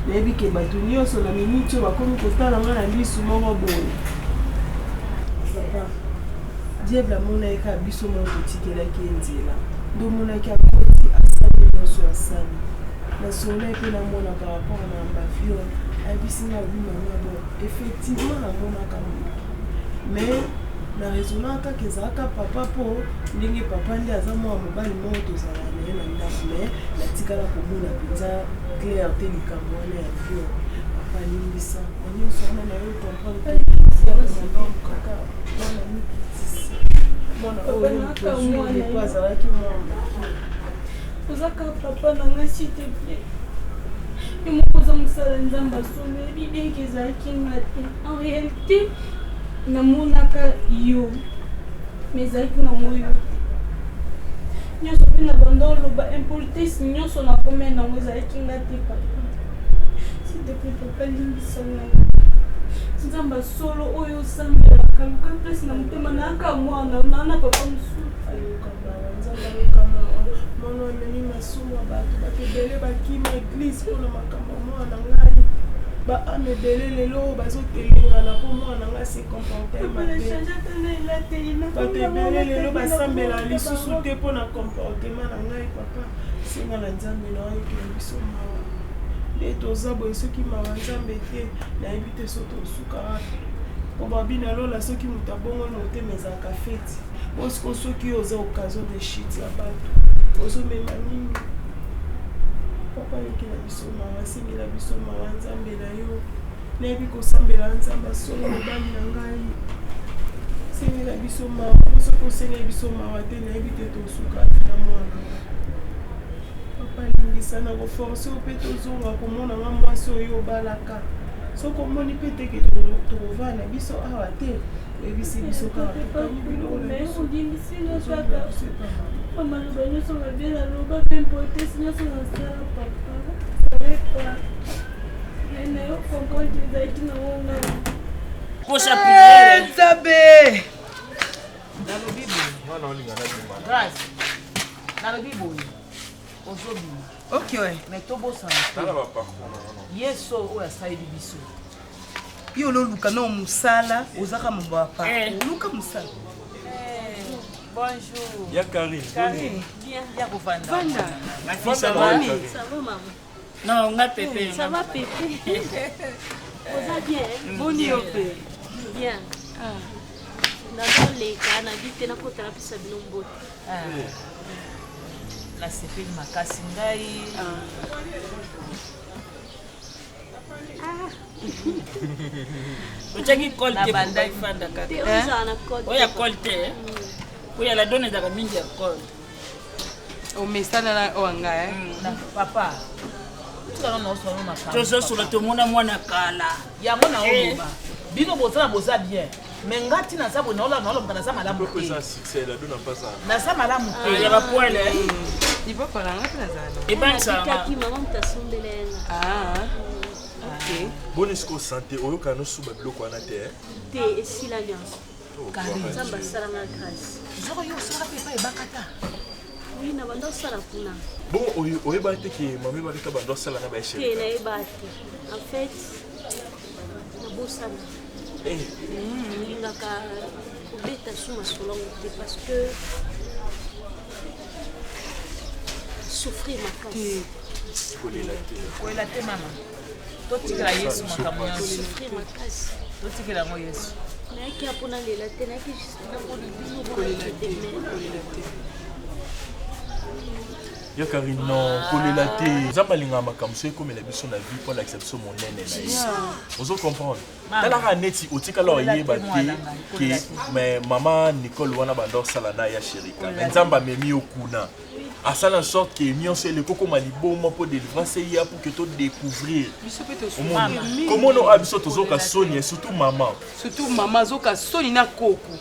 Nayebi ke bato nyonso na miniti oyo bakomi kotala nga na lisu moko boye. Papa, diable amonaki kaka biso moko totikelaki ye nzela. Nde omonaki akoti asali nyonso asali. Nasololaki mpe na mwana par rapport na ba viol, ayebisi nga alobi mama bon effectivement namonaka ndoki mais na raisonnaka kaka ezalaka papa mpo ndenge papa nde aza mwana mobali moko tozalaka na ye na ndako mais natikala komona mpenza claire te likambo wana ya viol. Papa limbisa na nyonso wana na yo comprendre kaka mwana mikitisi mwana oyo tozwi depo azalaki mwana moke. Oza kaka papa na ngai s'il te plaît. Yo moko oza mosala Nzambe asolo oyebi bien ke ezalaki nga te. En réalité namonaka yo mais ezalaki nango yo te. Nyonso mpe na banda oloba impolitesse nyonso nakomela nango ezalaki nga te papa. S'il te plaît papa limbisa ngai. Nzambe solo oyo osambelaka luka place na motema nayaka mwana na na papa mosusu. Ayoka mawa nzambe ayoka mawa mwana amemi masumu ya bato bato ebele bakima eglise mpo na makambo ya mwana ngai ba ame ebele lelo oyo bazotelengana mpo mwana ngai se comporte mabe bato ebele lelo basambela lisusu te mpo na comportement na ngai papa senga na nzambe na oyokela biso mawa nde toza boye soki mawa nzambe te nayebi te so tosuka wapi mpo babi na lola soki moto abongoli motema ezalaka feti Bosco soki yo oza occasion de chute ya bato ozomema nini? Papa yokela biso mawa, sengela biso mawa Nzambe na yo. Nayebi kosambela Nzambe asolo mobali na ngai. Sengela biso mawa, po soki osengeli biso mawa te nayebi te tosuka na mwana. Papa limbisa na koforce yo mpe tozonga komona nga mwasi oyo obalaka. Soki omoni mpe te ke tokovanda na biso awa te oyebisi biso kaka tokangi biloko na biso olimbisi nga kaka po maloba nyonso mabe naloba mpe impolitesse nyonso nasala papa savepa me nayo comprendre ezalaki nango ngai posa priere nzambe nalobi boye grâce nalobi boye ozobima ok mais tobosana te yesu oyo asaleli biso Yo ololuka no musala ozaka mambo ya pa. Eh. Luka musala. Eh, bonjour. Ya Karine. Karine. Bien. Ya kovanda. Vanda. Ma fille, ça va? Ça va maman. Non, nga pepe. Ça va pepe. Oza bien. Boni yo pe. Bien. Ah. Nazoleka na bi te nakota napesa bino mbote. Ah. Nasepeli makasi ngai. Ah. otyaki col te efanda kaka oyo ya col te oyo ya la done ezalaka mingi ya col omesana na oyo ngai mm. papa tozosola tomona mwana kala yango naoloba eh. bino boza na boza bien mais nga ntina naza boye naola naoloba naza malamu te naza malamu te ya bapoele liboko na nga mpe nazala ebangisaka mama moto asombela yanga ah, ok boni sikoyo sante oyokana nosuba biloko wana te eh? te esila nyonso oh, nzambe asalanga grâce zoko yo osalaka mpe epai ebakata oui na banda osala kuna bon oyeba te ke mama ebakata banda osala na baechel te nayeba te en fait nabosana Eh. Nalingaka kobeta su masolo yango te parce que souffrir makasi. Kolela te. Kolela te mama. Totikela Yesu makambo nyonso. Souffrir makasi. Totikela yango Yesu. Nayaki apo nalela te, nayaki juste namona bino kolela te, kolela te. Ya Karine non kolela te nzambe alingaka makambo soki ekomela biso na vie mpo alakisa biso monene na ye ozo comprendre talaka neti otikala oyeba te ke mais mama nicole wana banda osala na ya sherika mais nzambe amemi yo kuna asala en sorte ke nyonso eleki okoma liboma mpo délivrance eya pour que to découvrir omoni komona oyo biso tozoka soni surtout mama surtout mama azoka soni na koko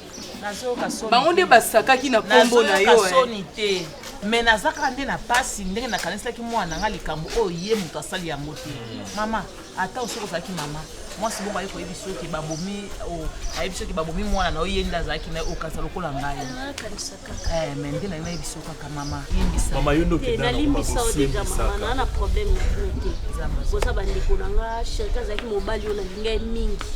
nazoyoka soni bango nde basakaki na nkombo na yo eh. soni te me naza kaka nde na mpasi ndenge nakanisaki mwana na nga likambo oyo ye moto asali yango te hmm. mama ata osoki ozalaki mama Mwasi bongo aye koyebi soki babomi ayebi soki babomi mwana na yo ye nde azalaki na ye okanisa lokola ngai. Nakanisa kaka. Eh, mais nde nalingi nayebisa yo kaka mama. Limbisa. Mama yo nde Te, okenda na nalimbisa yo deja mama naa na problème na bino te boza bandeko na nga sherika azalaki mobali oyo nalinga ye mingi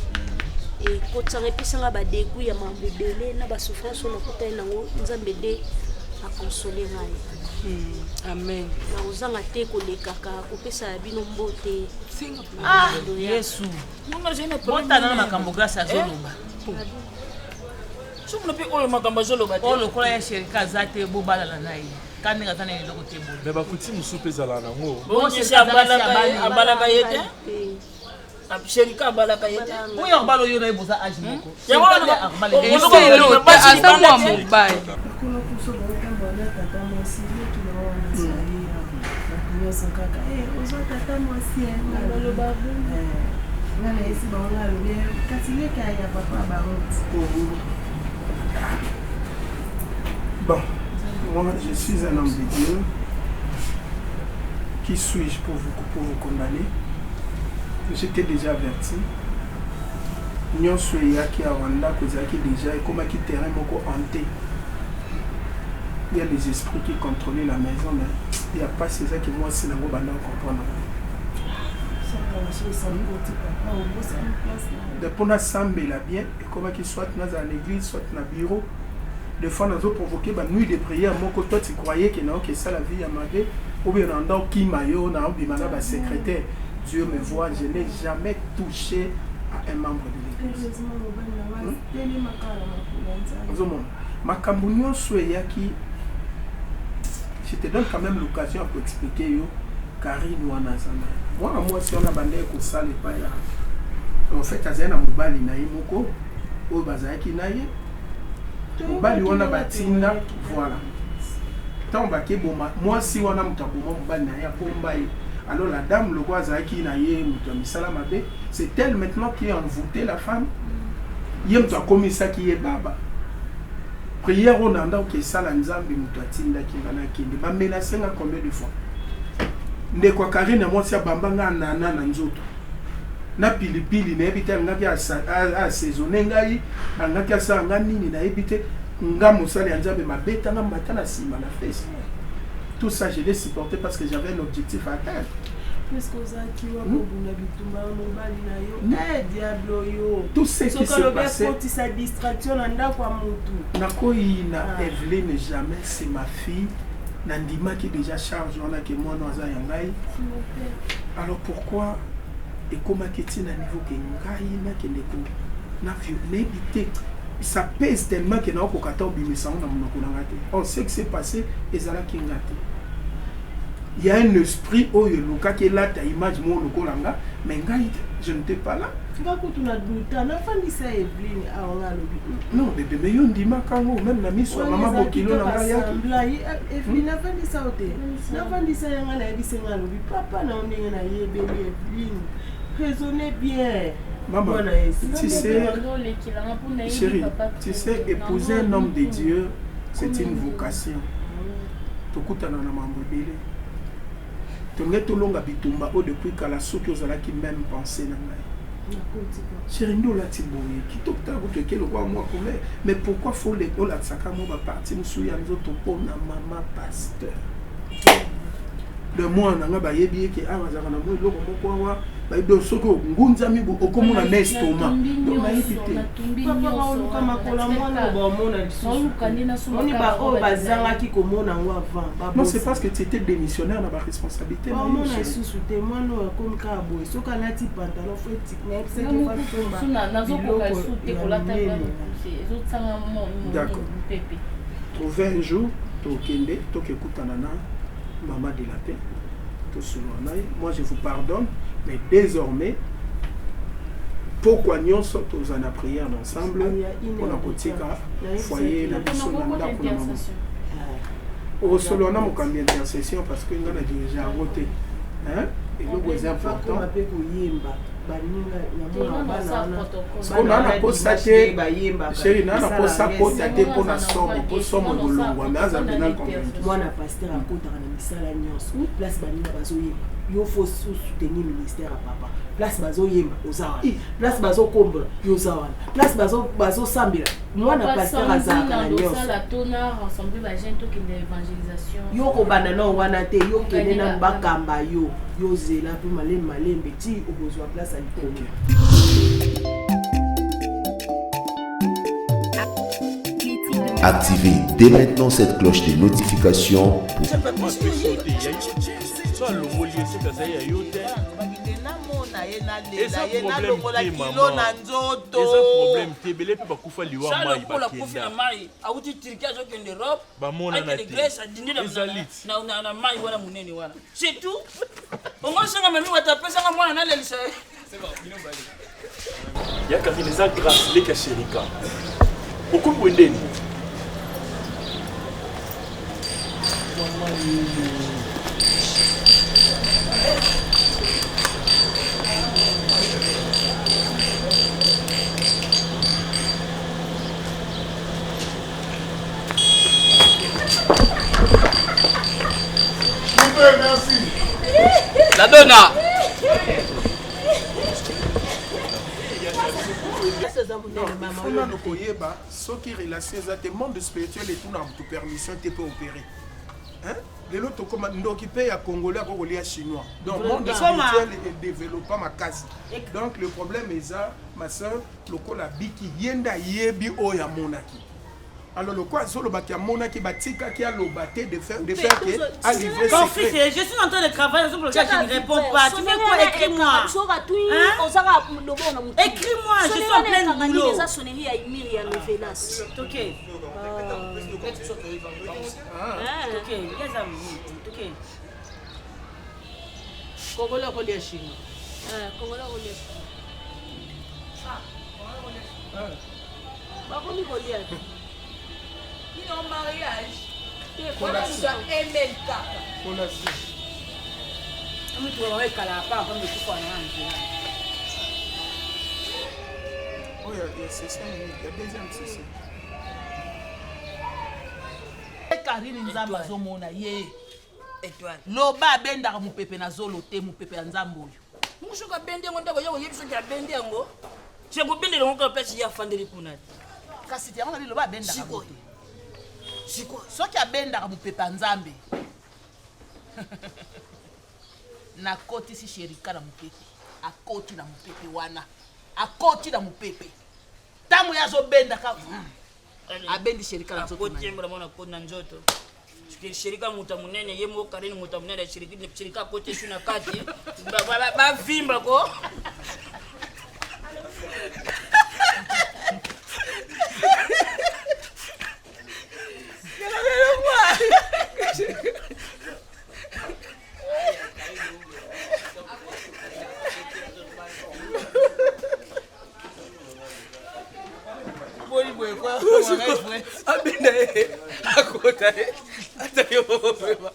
ekotisanga epesanga badegu ya mambo ebele na basouffrance oyo nakutani nango nzambe nde akonsole ngai amen nakozanga te kolekaka kopesa ya bino mbote Ah, Yesu. Botana na makambo grâce azoloba. Soki mpe oyo makambo azoloba te. Oyo lokola ya sherika aza te bobalana na ye. Ka ndenge aza na eloko te boye. Mais bakuti mosusu mpe ezalaka nango. Bongisi abalaka ye te. Sherika abalaka ye te. Oyo akobala oyo na ye boza age moko. Yango aza mwa mobali. Kuna kuso baotambola na tata mwasi leki na wana azali bato nyonso kaka ozwa tata mwasi baloba nga nayesi bango nga alobi kasi leki ya papa bango. Bon, moi je suis un homme de Dieu. Qui suis-je pour vous condamner? J'étais déjà averti. Nyonso eyaki awa ndako ezalaki déjà ekomaki terrain moko hanté. Il y a des esprits qui contrôlaient la maison, mais il n'y a pas c'est ça qui moi c'est nango banda comprendre. De mpona sambela bien ekomaki soit nazala na église soit na bureau. Des fois nazo provoquer ba nuit de prière moko, toi tu croyais que naoki esala vie ya mabe ou bien na nda okima yo na obima na ba secrétaire. Dieu me voit, je n'ai jamais touché à un membre de l'église. Ozomona makambo nyonso eyaki, je te donne quand même l'occasion ya koexpliquer yo. Karine wana aza na mwana mwasi wana bandaki kosala epai ya, en fait azali na mobali na ye moko oyo bazalaki na ye, mobali wana batinda, voilà, ntango bakeboma mwasi wana, moto aboma mobali na ye, abomba ye. Alors la dame lokola azalaki na ye moto ya misala mabe, c'est elle maintenant qui a envoûté la femme. Ye moto akomisaki ye baba. Prière oyo na ndako esala, Nzambe moto atindaki nga nakende bamenace nga combien de fois. Ndeko ya Karine mwasi abamba nga nana na nzoto na pilipili, nayebi te alingaki assaisonne ngai, alingaki asala nga nini, nayebi te. Nga mosali ya Nzambe, mabetanga mbata na nsima na fesi. Tout ça, je l'ai supporté parce que j'avais un objectif à atteindre. Puisque ozalaki wa kobunda bitumba ya mobali na yo, eh diable oyo. Tout ce qui s'est passé, akotisa distraction na ndako ya motu. Nakoyina Evelyne jamais, c'est ma fille. Nandimaki déjà charge wana ke mwana aza ya ngai. Alors pourquoi ekomaki ntina niveau ke ngai nakende ko na nayebi te? Ça pèse tellement ke naokoka ata obimisa yango na monoko na ngai te. Or ce qui s'est passé ezalaki nga te. Il y a un esprit oyo elukaki elata image moko lokola nga, mais ngai je n'étais pas là. Nga kutu na duta nafandisa Eveline awa, nga alobi. Non bébé, mais yo ndimaka yango même na miso ya mama bokilo na ngai yaki. Eveline nafandisa yo te, nafandisa ya nga, nayebisi nga, alobi papa na yo ndenge nayebeli Eveline, raisonne bien. Maman, tu sais, chérie, tu sais, épouser un homme de Dieu, c'est une vocation. Tokutana na mambo ebele, tolingi tolonga bitumba oyo depuis kala. Soki ozalaki même pensée na ngai, chéri, nde olati boye kitoko, tala kutu eke lokwa mwa couleur, mais pourquoi faut olatisaka mwa baparti mosusu ya nzoto mpona mama pasteur de mwana na nga? Bayebi eke awa azalaka na mwa eloko moko awa, bayebi soki ongunzami okomona na estomac, donc nayebi te. Papa, baoluka makolo mwana, baomona lisusu oni baoyo bazangaki komona yango avant. Non, c'est parce que tu étais démissionnaire na baresponsabilité. Baomona lisusu te. Mwana oyo akomi kaka boye, soki alati pantalon fo nayebisaki. Nazokoka lisusu te kolata, ezotanga. D'accord, trouver un jour tokende tokekutana na mama de la paix, tosolola na ye. Moi je vous pardonne, mais désormais pokwa nyonso tozala na prière ensemble mpona kotika foyer na biso na ndako na mama. Osolola na mokambi intercession parce que nga na dirige yango te. Eloko eza important mpe koyemba baninga. Sikoyo naa na posa te, chéri, naa na posa kota te mpo na somo, mpo somo ekolongwa, mais aza mpena convaincu. Mwana pasteur akotaka na misala nyonso, place baninga bazoyemba. Yo faut soutenir ministère ya papa. Place bazoyemba oza wana. Place bazokombola yo oza wana. Place bazosambela mwana pasteur azalaka na nyonso. Yo kobanda nao wana te, yo kende nanu bakamba yo. Yo zela mpe malembe malembe ti okozwa place ya likolo. Activez dès maintenant cette cloche de notification pour so alongoli ye soki azali ya yo te eza problème te mama eza problème te ebele mpe bakufa liwa mai lokola akufi na mai awuti turquie azokende europe bamonana akende te grèce adindi na- Ezali na- na- na- na mai wana monene wana c'est tout ongosenga mami wata apesanga mwana nalelisa ye ya karine eza grâce leki ya sherika okomi boye ndeni Merci. La donna. Faut nano koyeba soki relation eza te monde spirituel etunaka moto permission te mpe opéré Hein? Lelo tokoma ndoki mpe ya congolais akoki kolia chinois. Donc monde Vraiment. spirituel edéveloppa makasi. Donc le problème eza ma sœur lokola abiki ye nde ayebi oyo amonaki. Alors lokola azolobaki amonaki batikaki aloba te de faire, de faire que alivre Mon fils, secret. je suis en train de travailler, raison pour laquelle je ne réponds pas. Tu fais quoi? Écris-moi. Hein? Écris-moi, je suis en plein boulot. eza sonnerie ya imiri ya novelas. Ok. Ok, eza ok. Congolais akolia chinois. Congolais akolia chinois. Bakomi kolia. Bino mariage. Wana moto ya MLK. Mutu wa ekala pa pa mekufa na nzela. Oyo ya session ya deuxième session. Karine Nzambe azomona ye. Loba abendaka mopepe na zolo te, mopepe ya Nzambe oyo. Mungu soki abendi yango ndako ya oyebi soki abendi yango se kobendela yango kaka place ye afandeli kuna te. Kasi te yango nali loba abendaka ngo te. Sikoyo soki abendaka mopepe ya Nzambe nakotisi sherika na mopepe, akoti na mopepe wana, akoti na mopepe ntango ye azobendaka abendi sherika na nzoto na ye. Akoti ye mwana akoti na nzoto. Soki sherika moto ya monene ye moko Karine moto ya monene sherika akoti esu na kati bavimba ko. Abenda ye akota ye ata ye moko pema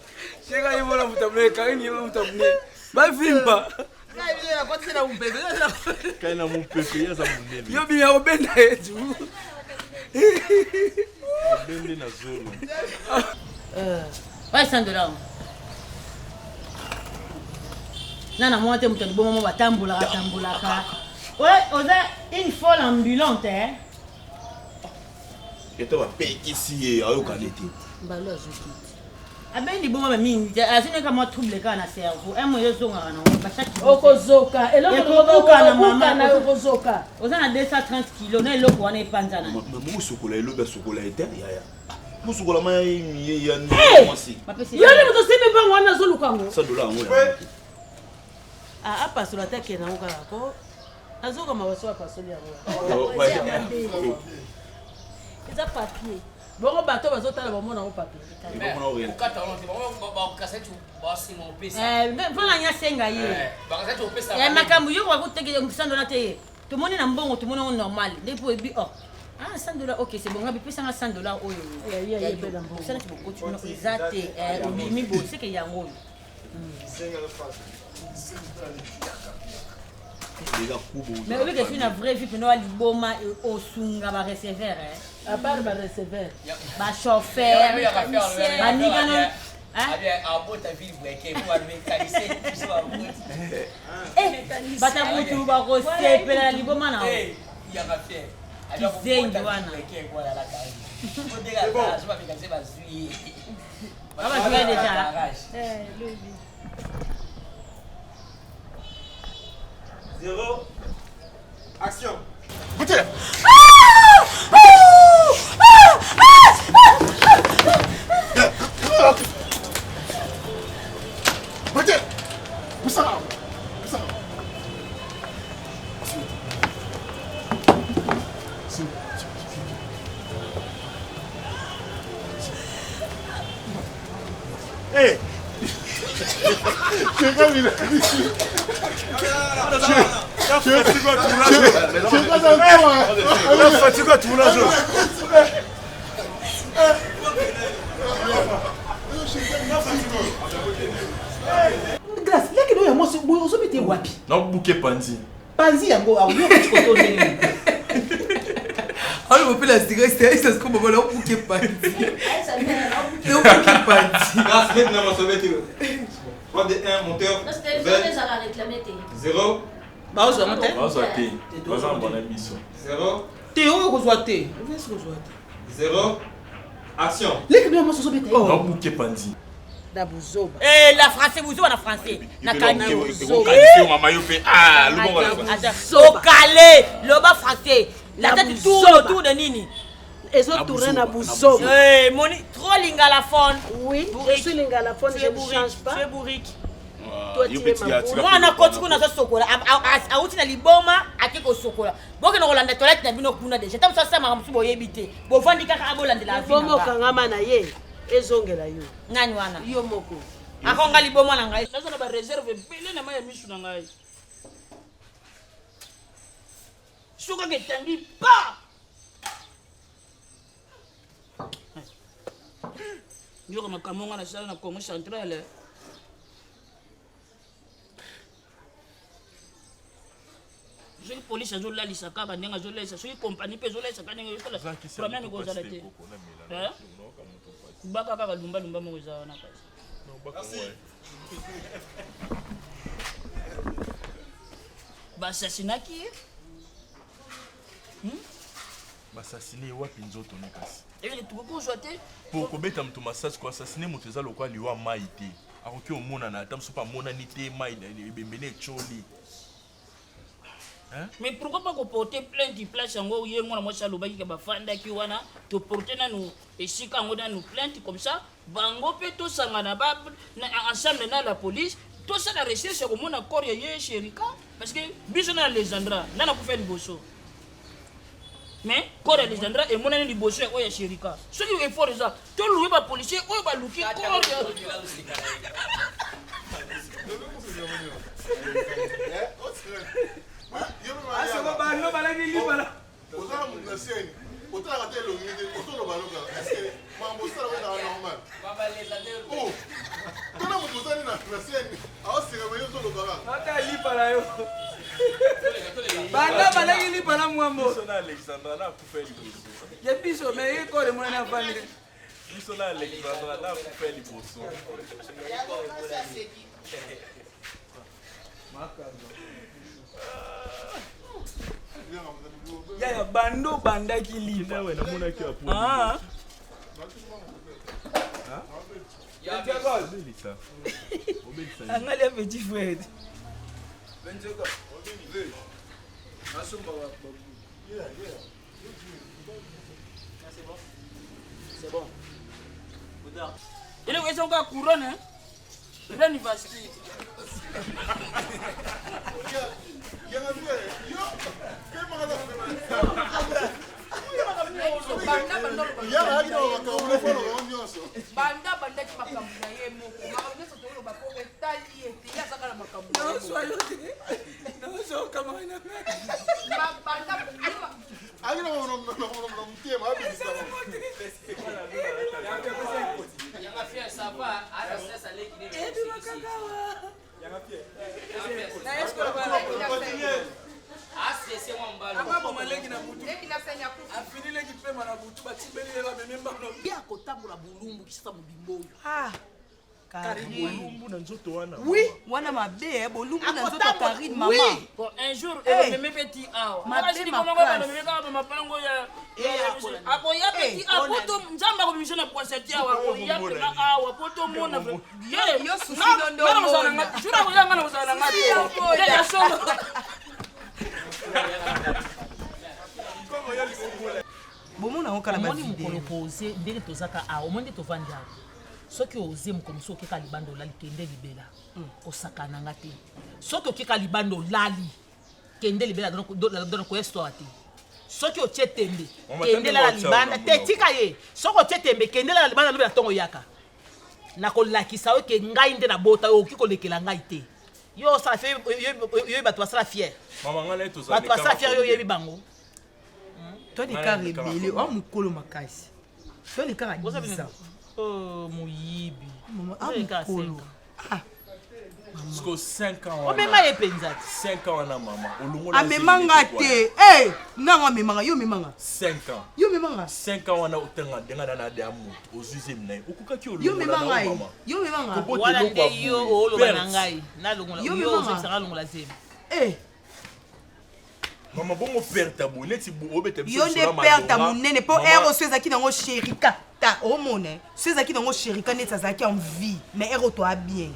sheka ye mona moto amunene Karine ye moto amunene bavimba kai na mopepe ye aza monene yo bimi akobenda ye tu abende na zolo. Ouais, 100 dollars. Nana mwa te moto libongo mo batambolaka tambolaka. Ouais, oza une folle ambulante hein. Ete bapekisi ye ayokani te. Mbalo azoki. Abendi libongo ba mingi, azineka mwa trouble kaka na cerveau. Un mois ezongaka nango ba chaque Okozoka, eloko Ekobukana, mama, mama, okozoka. Oza na 230 kilos na eloko wana epanzana. Mosukola elobi asokola ete yaya mosukola ma ya Hey! mwasi. Yo nde moto osimbi mbango wana azoluka yango. 100 dollars yango ya Ah, apasola te akende yango kaka ko. Azokama baso apasoli yango. Eza papier. Bongo bato bazotala bamona yango papier. Mpona nya senga ye. Makambo yo bakotekela 100 dollars te ye. Tomoni na mbongo tomoni yango normal. Nde po ebi oh. Ah 100 dollars ok c'est bon ngabi pesanga 100 dollars oyo. Eh, ye, ye, pe na mbongo. Osala ti bokoti kuna eza te obimi boye seke yango oyo. Eza kubu. Mais oyebi ke na vraie vie mpena wa liboma osunga ba receveur À part ba receveur. Ba chauffeur, baninga no Bato butu bakosepela na liboma na yo. Kizengi wana. Bazwi déjà. Zéro. Action. Goûtez. Goûtez. Poussez. Poussez. Hey. Fatigue tournage. Grâce, leki no ya mwasi boye ozobeta ye wapi? Nabuke panzi. Panzi yango aoyoka koto ndenge. Alors, on la cigarette, c'est ça ce qu'on va là, on panzi. On panzi. Grâce, maintenant, on va sauver. 3, 2, 1, monteur. 0. Bazwa ngo te? Bazwa te. Baza mbona biso. 0. Te oyo kozwa te. Obesi kozwa te. 0. Action. Leki no ya mwasi ozobeta ye. Nabuke panzi. Na buzoba. Eh, la français buzoba na français. Na kani. Okanisi mama yo pe ah lobongo na français. Okale, loba français. La tête tourne autour de nini? Ezo tourner na buzoba. Eh, moni trop lingalaphone. Oui, je suis lingalaphone, je ne change pas. Tu es bourrique. Toi, mwana koti kuna azosokola awuti na liboma ake kosokola bokende kolanda toilette na bino kuna deja ta mosu asamaka mosu boyebi te bovandi kaka abolandela liboma okangama na ye ezongela yo. Nani wana? Yo moko. Akonga liboma na ngai. Naza na bareserve ebele na mai ya misu na ngai. Soki kaka etangi pa nyoka makambo nga nasala na Congo central. Soki polise azolalisa kaka ndenge azolalisa, soki kompani mpe ezolalisa kaka ndenge ezosala, problème ekozala te. Baka kaka lumbalumba moko eza wana kasi. Baassassinaki ye. Basasine ye wapi nzoto ne kasi? Eyele tokoki kozwa te. Po kobeta moto masasi, koasasine moto eza lokola liwa mai te. Akoki omonana ata mosusu mpe amonani te, mai ebembe ne etioli. Mais pourquoi pas koporte plainte place yango ye mwana mwasi alobaki ke bafandaki wana, toporte nanu esika yango nanu plainte, comme ça bango mpe tosangana ba ensemble na la police, tosala recherche ya komona corps ya ye Sherika, parce que biso na Alexandra nana kufa liboso, mais corps ya Alexandra emonani liboso ya oyo ya Sherika. Soki effort eza, toluwe bapolicier oyo baluki corps ya Bano balaki libala. Ozala moto na scène, otalaka te elongi te, otoloba loka est-ce makambo osala ezala normal? Oh, tona moto ozali na scène aoseka, me yo ozoloba kaka. Ata lipa na yo. Banda balaki lipa na mwambo. Biso na Alexandra na akufa liboso. Ya biso, mais ye kore mwana afandi. Biso na Alexandra na akufa liboso. Yaya bando bandaki lipa. Namonaki Ah. Angali ya petit frère. C'est bon. Eloko eza kaka couronne reine Vasti. Banda bandaki makambo na ye moko, makambo nyonso toloba po etali ye te, ye azaka na makambo na ye moko. Nazwa yo te. Nazwa okamaka na ngai. Banda motema abimisa. Akaboma leki na butu, afini leki pema na butu, batibeli ye, bamemi mbano. Ye akotambola bolumbu kisasa mobimba oyo. Bolumbu na nzoto wana. Oui, wana mabe eh, bolumbu na nzoto ya Karine mama. Bon, un jour Eh. ekomeme mpe ti awa Mabe Makasi likomoko makasi. balomeme kaka bamapango ya Eh, akoya mpe ti awa Eh, po to nzambe akobimisa na pwasa ti awa akoya mpena awa po tomona Yo susi dondo omona. jour akoya nga na kozala na nga Susi ya omona. te ya solo. Bomona ngo kala ba Omoni video. mokolo koze ndenge tozaka awa, omoni nde tovandi awa, soki oze mokolo mosusu okeka libanda olali, kende libela, kosakana nga te. Soki okeka libanda olali, kende libela, donc koya histoire te. Soki otie tembe, Mama, kende tande lala batia libanda wana te, tika ye. Soki otie tembe, kende lala libanda lobi na ntongo oyaka, nakolakisa yo ke ngai nde nabota yo, okoki kolekela ngai te. Yo osala fier, yo bato basala fier, Mama ngai na ye tozala bato basala fier, yo oyebi bango. Toi de kaka ebele, oa mokolo makasi. Toi de kaka 10 ans. Oh, moyibi. Mama, ah, Oza kaka mokolo. 5 ans. Siko 5 ans wana. Omema ye mpenza te. 5 ans wana mama. Olongola Amema nga te. Eh, nango amemanga, yo memanga. 5 ans. Yo memanga. 5 ans wana otanga ndenga na na ya moto ozwi zemi na ye okokaki Yo olongola memanga na ye. yo mama. Yo memanga. Kobota Wana eloko ya nde yo boye. oloba na Perte. ngai nalongola Yo yo memanga. ozobisanga alongola zemi. Eh, Mama bongo perte ya boye neti obeta biso yo nde lisolo ya perte ya malonga. monene mpo Mama, ere oso ezalaki nango sherika ta omona eh. So ezalaki nango sherika neti azalaki en vie, mais ere oto a bien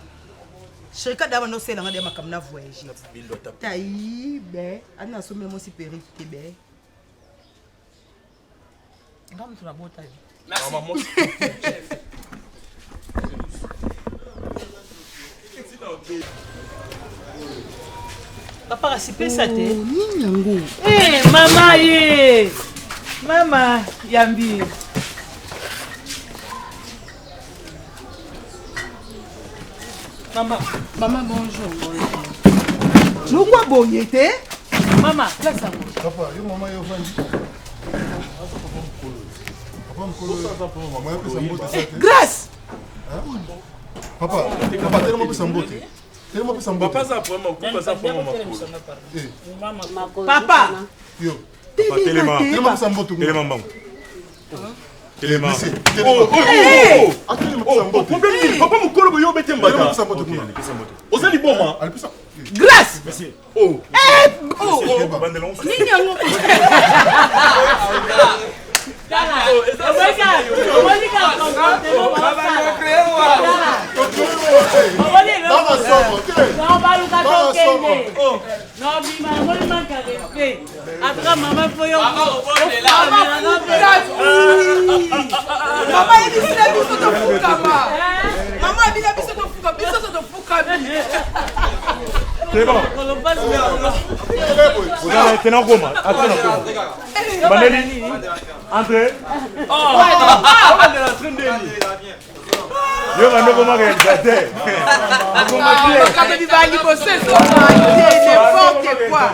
sherika da banda osalelanga deya makambo na voyage bindo ata tai be ani nasombela mwasi perike te be. Nga moto nabota yo. Mama mwasi. Papa kasi pesa te. Nini yango? Eh, mama ye mama yambi. Mama. Mama bonjour. Lokwa boye te. Mama place yango. Papa, yo mama yo ofandi. Papa mokolo. Mama apesa mbote sa te. Grâce. Papa, papa telema opesa mbote. Telema opesa mbote. Papa aza vraiment kuku aza vraiment makolo. Papa. Yo. Papa, telema. Telema opesa mbote. Telema mbangu. Telema. Monsieur, Oh, oh, Eh. oh, oh. Oh, problème nini? Papa mokolo boye obete mbata. Telema opesa mbote kuna. Ok, pesa mbote. Oza liboma. Grâce. Merci. Oh. Eh, oh, Oh, bandela ngo. Nini yango? Baluka tokende nobima namoni manka respect atuka mama fo yo. Mama yebisila biso tofukama. Mama abila biso tofuka, biso so tofukami. C'est bon. Ozala tena koma, atena koma. Bandeli. Entrez. Oh, bandela entre ndeni. Yo bando koma réalisateur. Akoma bien. Makambo bibala liboso ezonga te, n'importe quoi.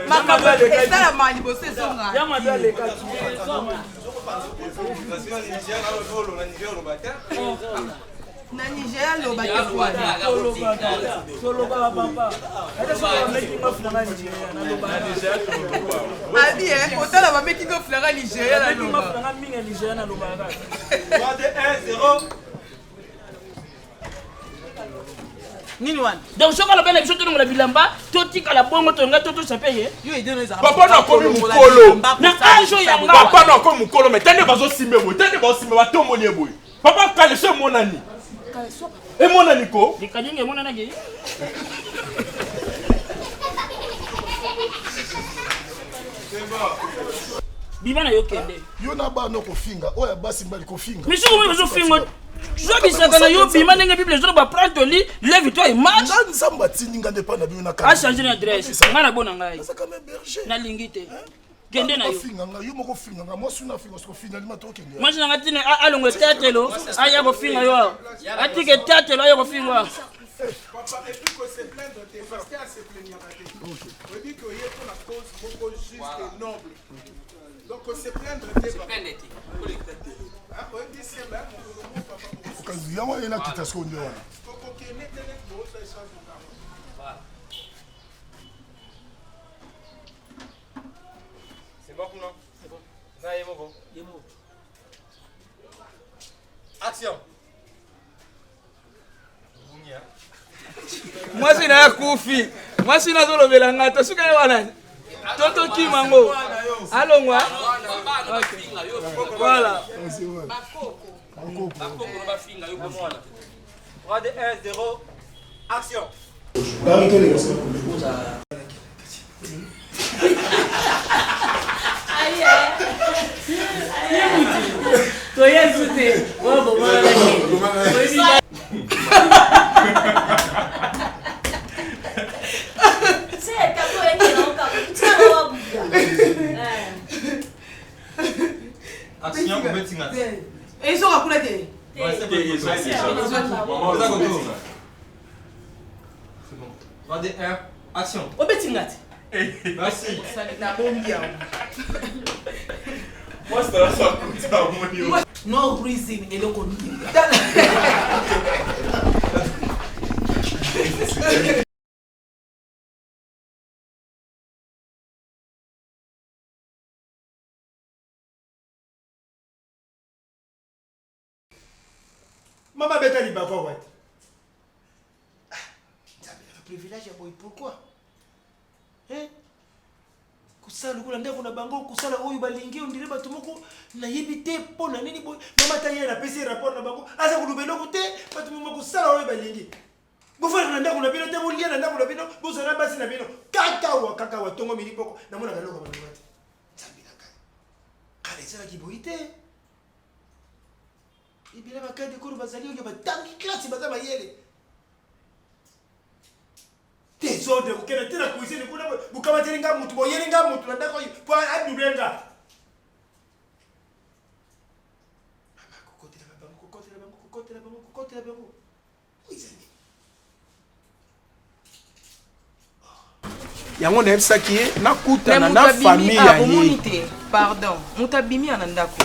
Makambo esalama liboso ezonga. Na Nigeria loba te kwana. Abi eh, otala ba making of nanga Nigeria na loba. 3, 2, 1, 0. Nini wana? Donc soki alobi na biso tolongola bilamba, totikala bongo, tolinga totosa mpe ye. Papa na akomi mokolo. Na age oyo yanga. Papa na akomi mokolo, mais tande bazosimba boye, tande bazosimba batomboli ye boye. Papa kaleso emonani. Emonani ko. Likalinga emonanaki. Bima na yo kende. Yo na bana kofinga, oyo ya basi mbali kofinga. Misuku moi bazofinga zobisaka na yo, bima ndenge Bible ezoloba, prends ton lit, lève toi et marche. Nga Nzambe atindi nga nde epai na bino na Achange na adresse ngai na bona ngai nalingi te, kende na yo. Ofinga nga, yo moko ofinga nga, mwasi una afinga siko finalement tokende. Mwasi nanga ntina alongo etatelo aya kofinga yo awa, atika etatelo aya kofinga awa. Papa, et puis que se plaindre te, parce que se plaignaka te. Oyebi que oye mpo na cause moko juste et noble. Donc se plaindre te, papa. Hein, oyebi semba ya mokolo moko, papa. Okazi yango ye nakita siko nde wana. Kokokende te neti boza échange okango. C'est bon, non? Na ye moko. Ye moko. Action. Mwasi na ye akufi, mwasi na azolobela nga tosuka ye wana to tokima ngo alongwa. Voilà. Bakoko bafinga yo mwana. 3 2 1 0 action. Toyesu te Action obetinga. Ezoka kuna te. C'est bon. 3 2 1 action. Obetinga te. Merci. Nabombi yango. Mwasi na so akuta amoni yo. No reason eloko nini. Mama beta libako awa te. Nzambe nanga privilège ya boye pourquoi? Hein? Kosala lokola ndako na bango, kosala oyo balingi, ondire bato moko nayebi te mpo na nini boye. Mama ata ye napesi ye rapport na bango, aza koloba eloko te, bato moma kosala oyo balingi. Bofandaka na ndako na bino te, bolia na ndako na bino, bozala na basi na bino. Kaka awa, kaka awa, tongo midi poko, namonaka eloko ya malonga te. Nzambe na ngai. Kala ezalaki boye te. Ebele ba cadre kolo bazali oyo batangi classe baza mayele. Desordre kokenda te na cuisine kuna bokamateli nga mutu boyeli nga mutu na ndako oyo po adouble nga. Mama kokotela bango kokotela bango kokotela bango kokotela bango. Oyo eza nini? Yango nayebisaki ye nakutana na famille ya ye. Te pardon, moto abimi ya na ndako.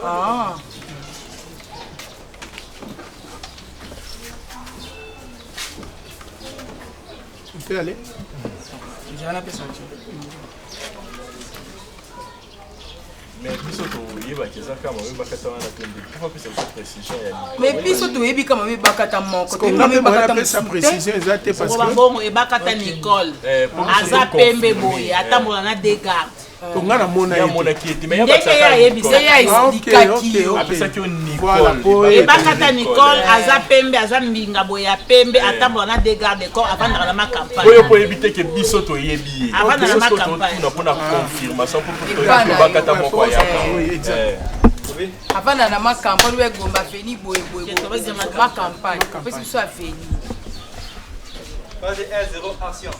Ah. On peut aller. Mais biso toyebaki eza kaka mabe bakata wana te nde mpo apesa biso précision ya Mais biso toyebi kama mibakata moko. Parce que nga mpe moyen apesa précision eza te parce que bongo ebakata Nicole Eh, po biso aza to pembe confirmer. boye atambola na deux garde. To nga namona ye te. Amonaki ye te mais Ndenge ye ayebisaki Ye aexplikaki yo. Apesaki yo Voilà, po Nicole. Ebakata Nicole aza pembe, aza mbinga boye ya pembe, atambola na deux garde corps, avandaka na ma campagne. Oyo po oyebi te ke biso toyebi ye. Avanda na Biso ma sikoyo campagne. totuna mpona confirmation po Epa na yo. tobakata moko ayaka. Oui, exact. Avanda na ma campagne oyo egomba aveni boye boye boye. Ma campagne opesi biso aveni. 3 2 1 0 action.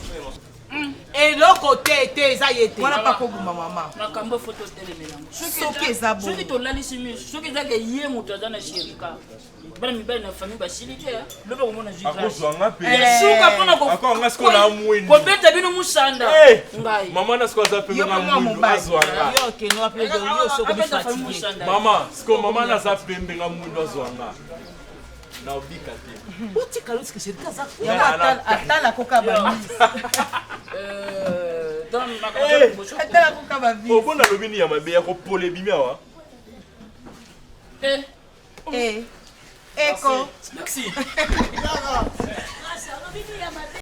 Eloko te te eza ye te. Wana pa kobuma mama. Makambo fo totelemela yango. Soki eza bongo. Soki tolalisi miso, soki eza ke ye moto aza na sherika, bana mibali na famille basili te, lobi akomona jus Akozwa nga mpe. Suka mpona Ako nga sikoyo na mwindu. kobeta bino musanda. Eh! Ngai. Mama na sikoyo aza pembe Yo nga mpe mwa mwindu mobali. azwa nga. Yo okende wapi yo yo soki Abeta famille fatigue. musanda. Mama, sikoyo mama naza pembe nga mwindu azwa nga. Na obika te. Otika yo tika sherika aza Yango atala koka bamise. Donc makambo eza liboso. Atala koka bamise. Obona lobi nini ya mabe ya kopola ebimi awa? Eh. Eh. Eko. Merci.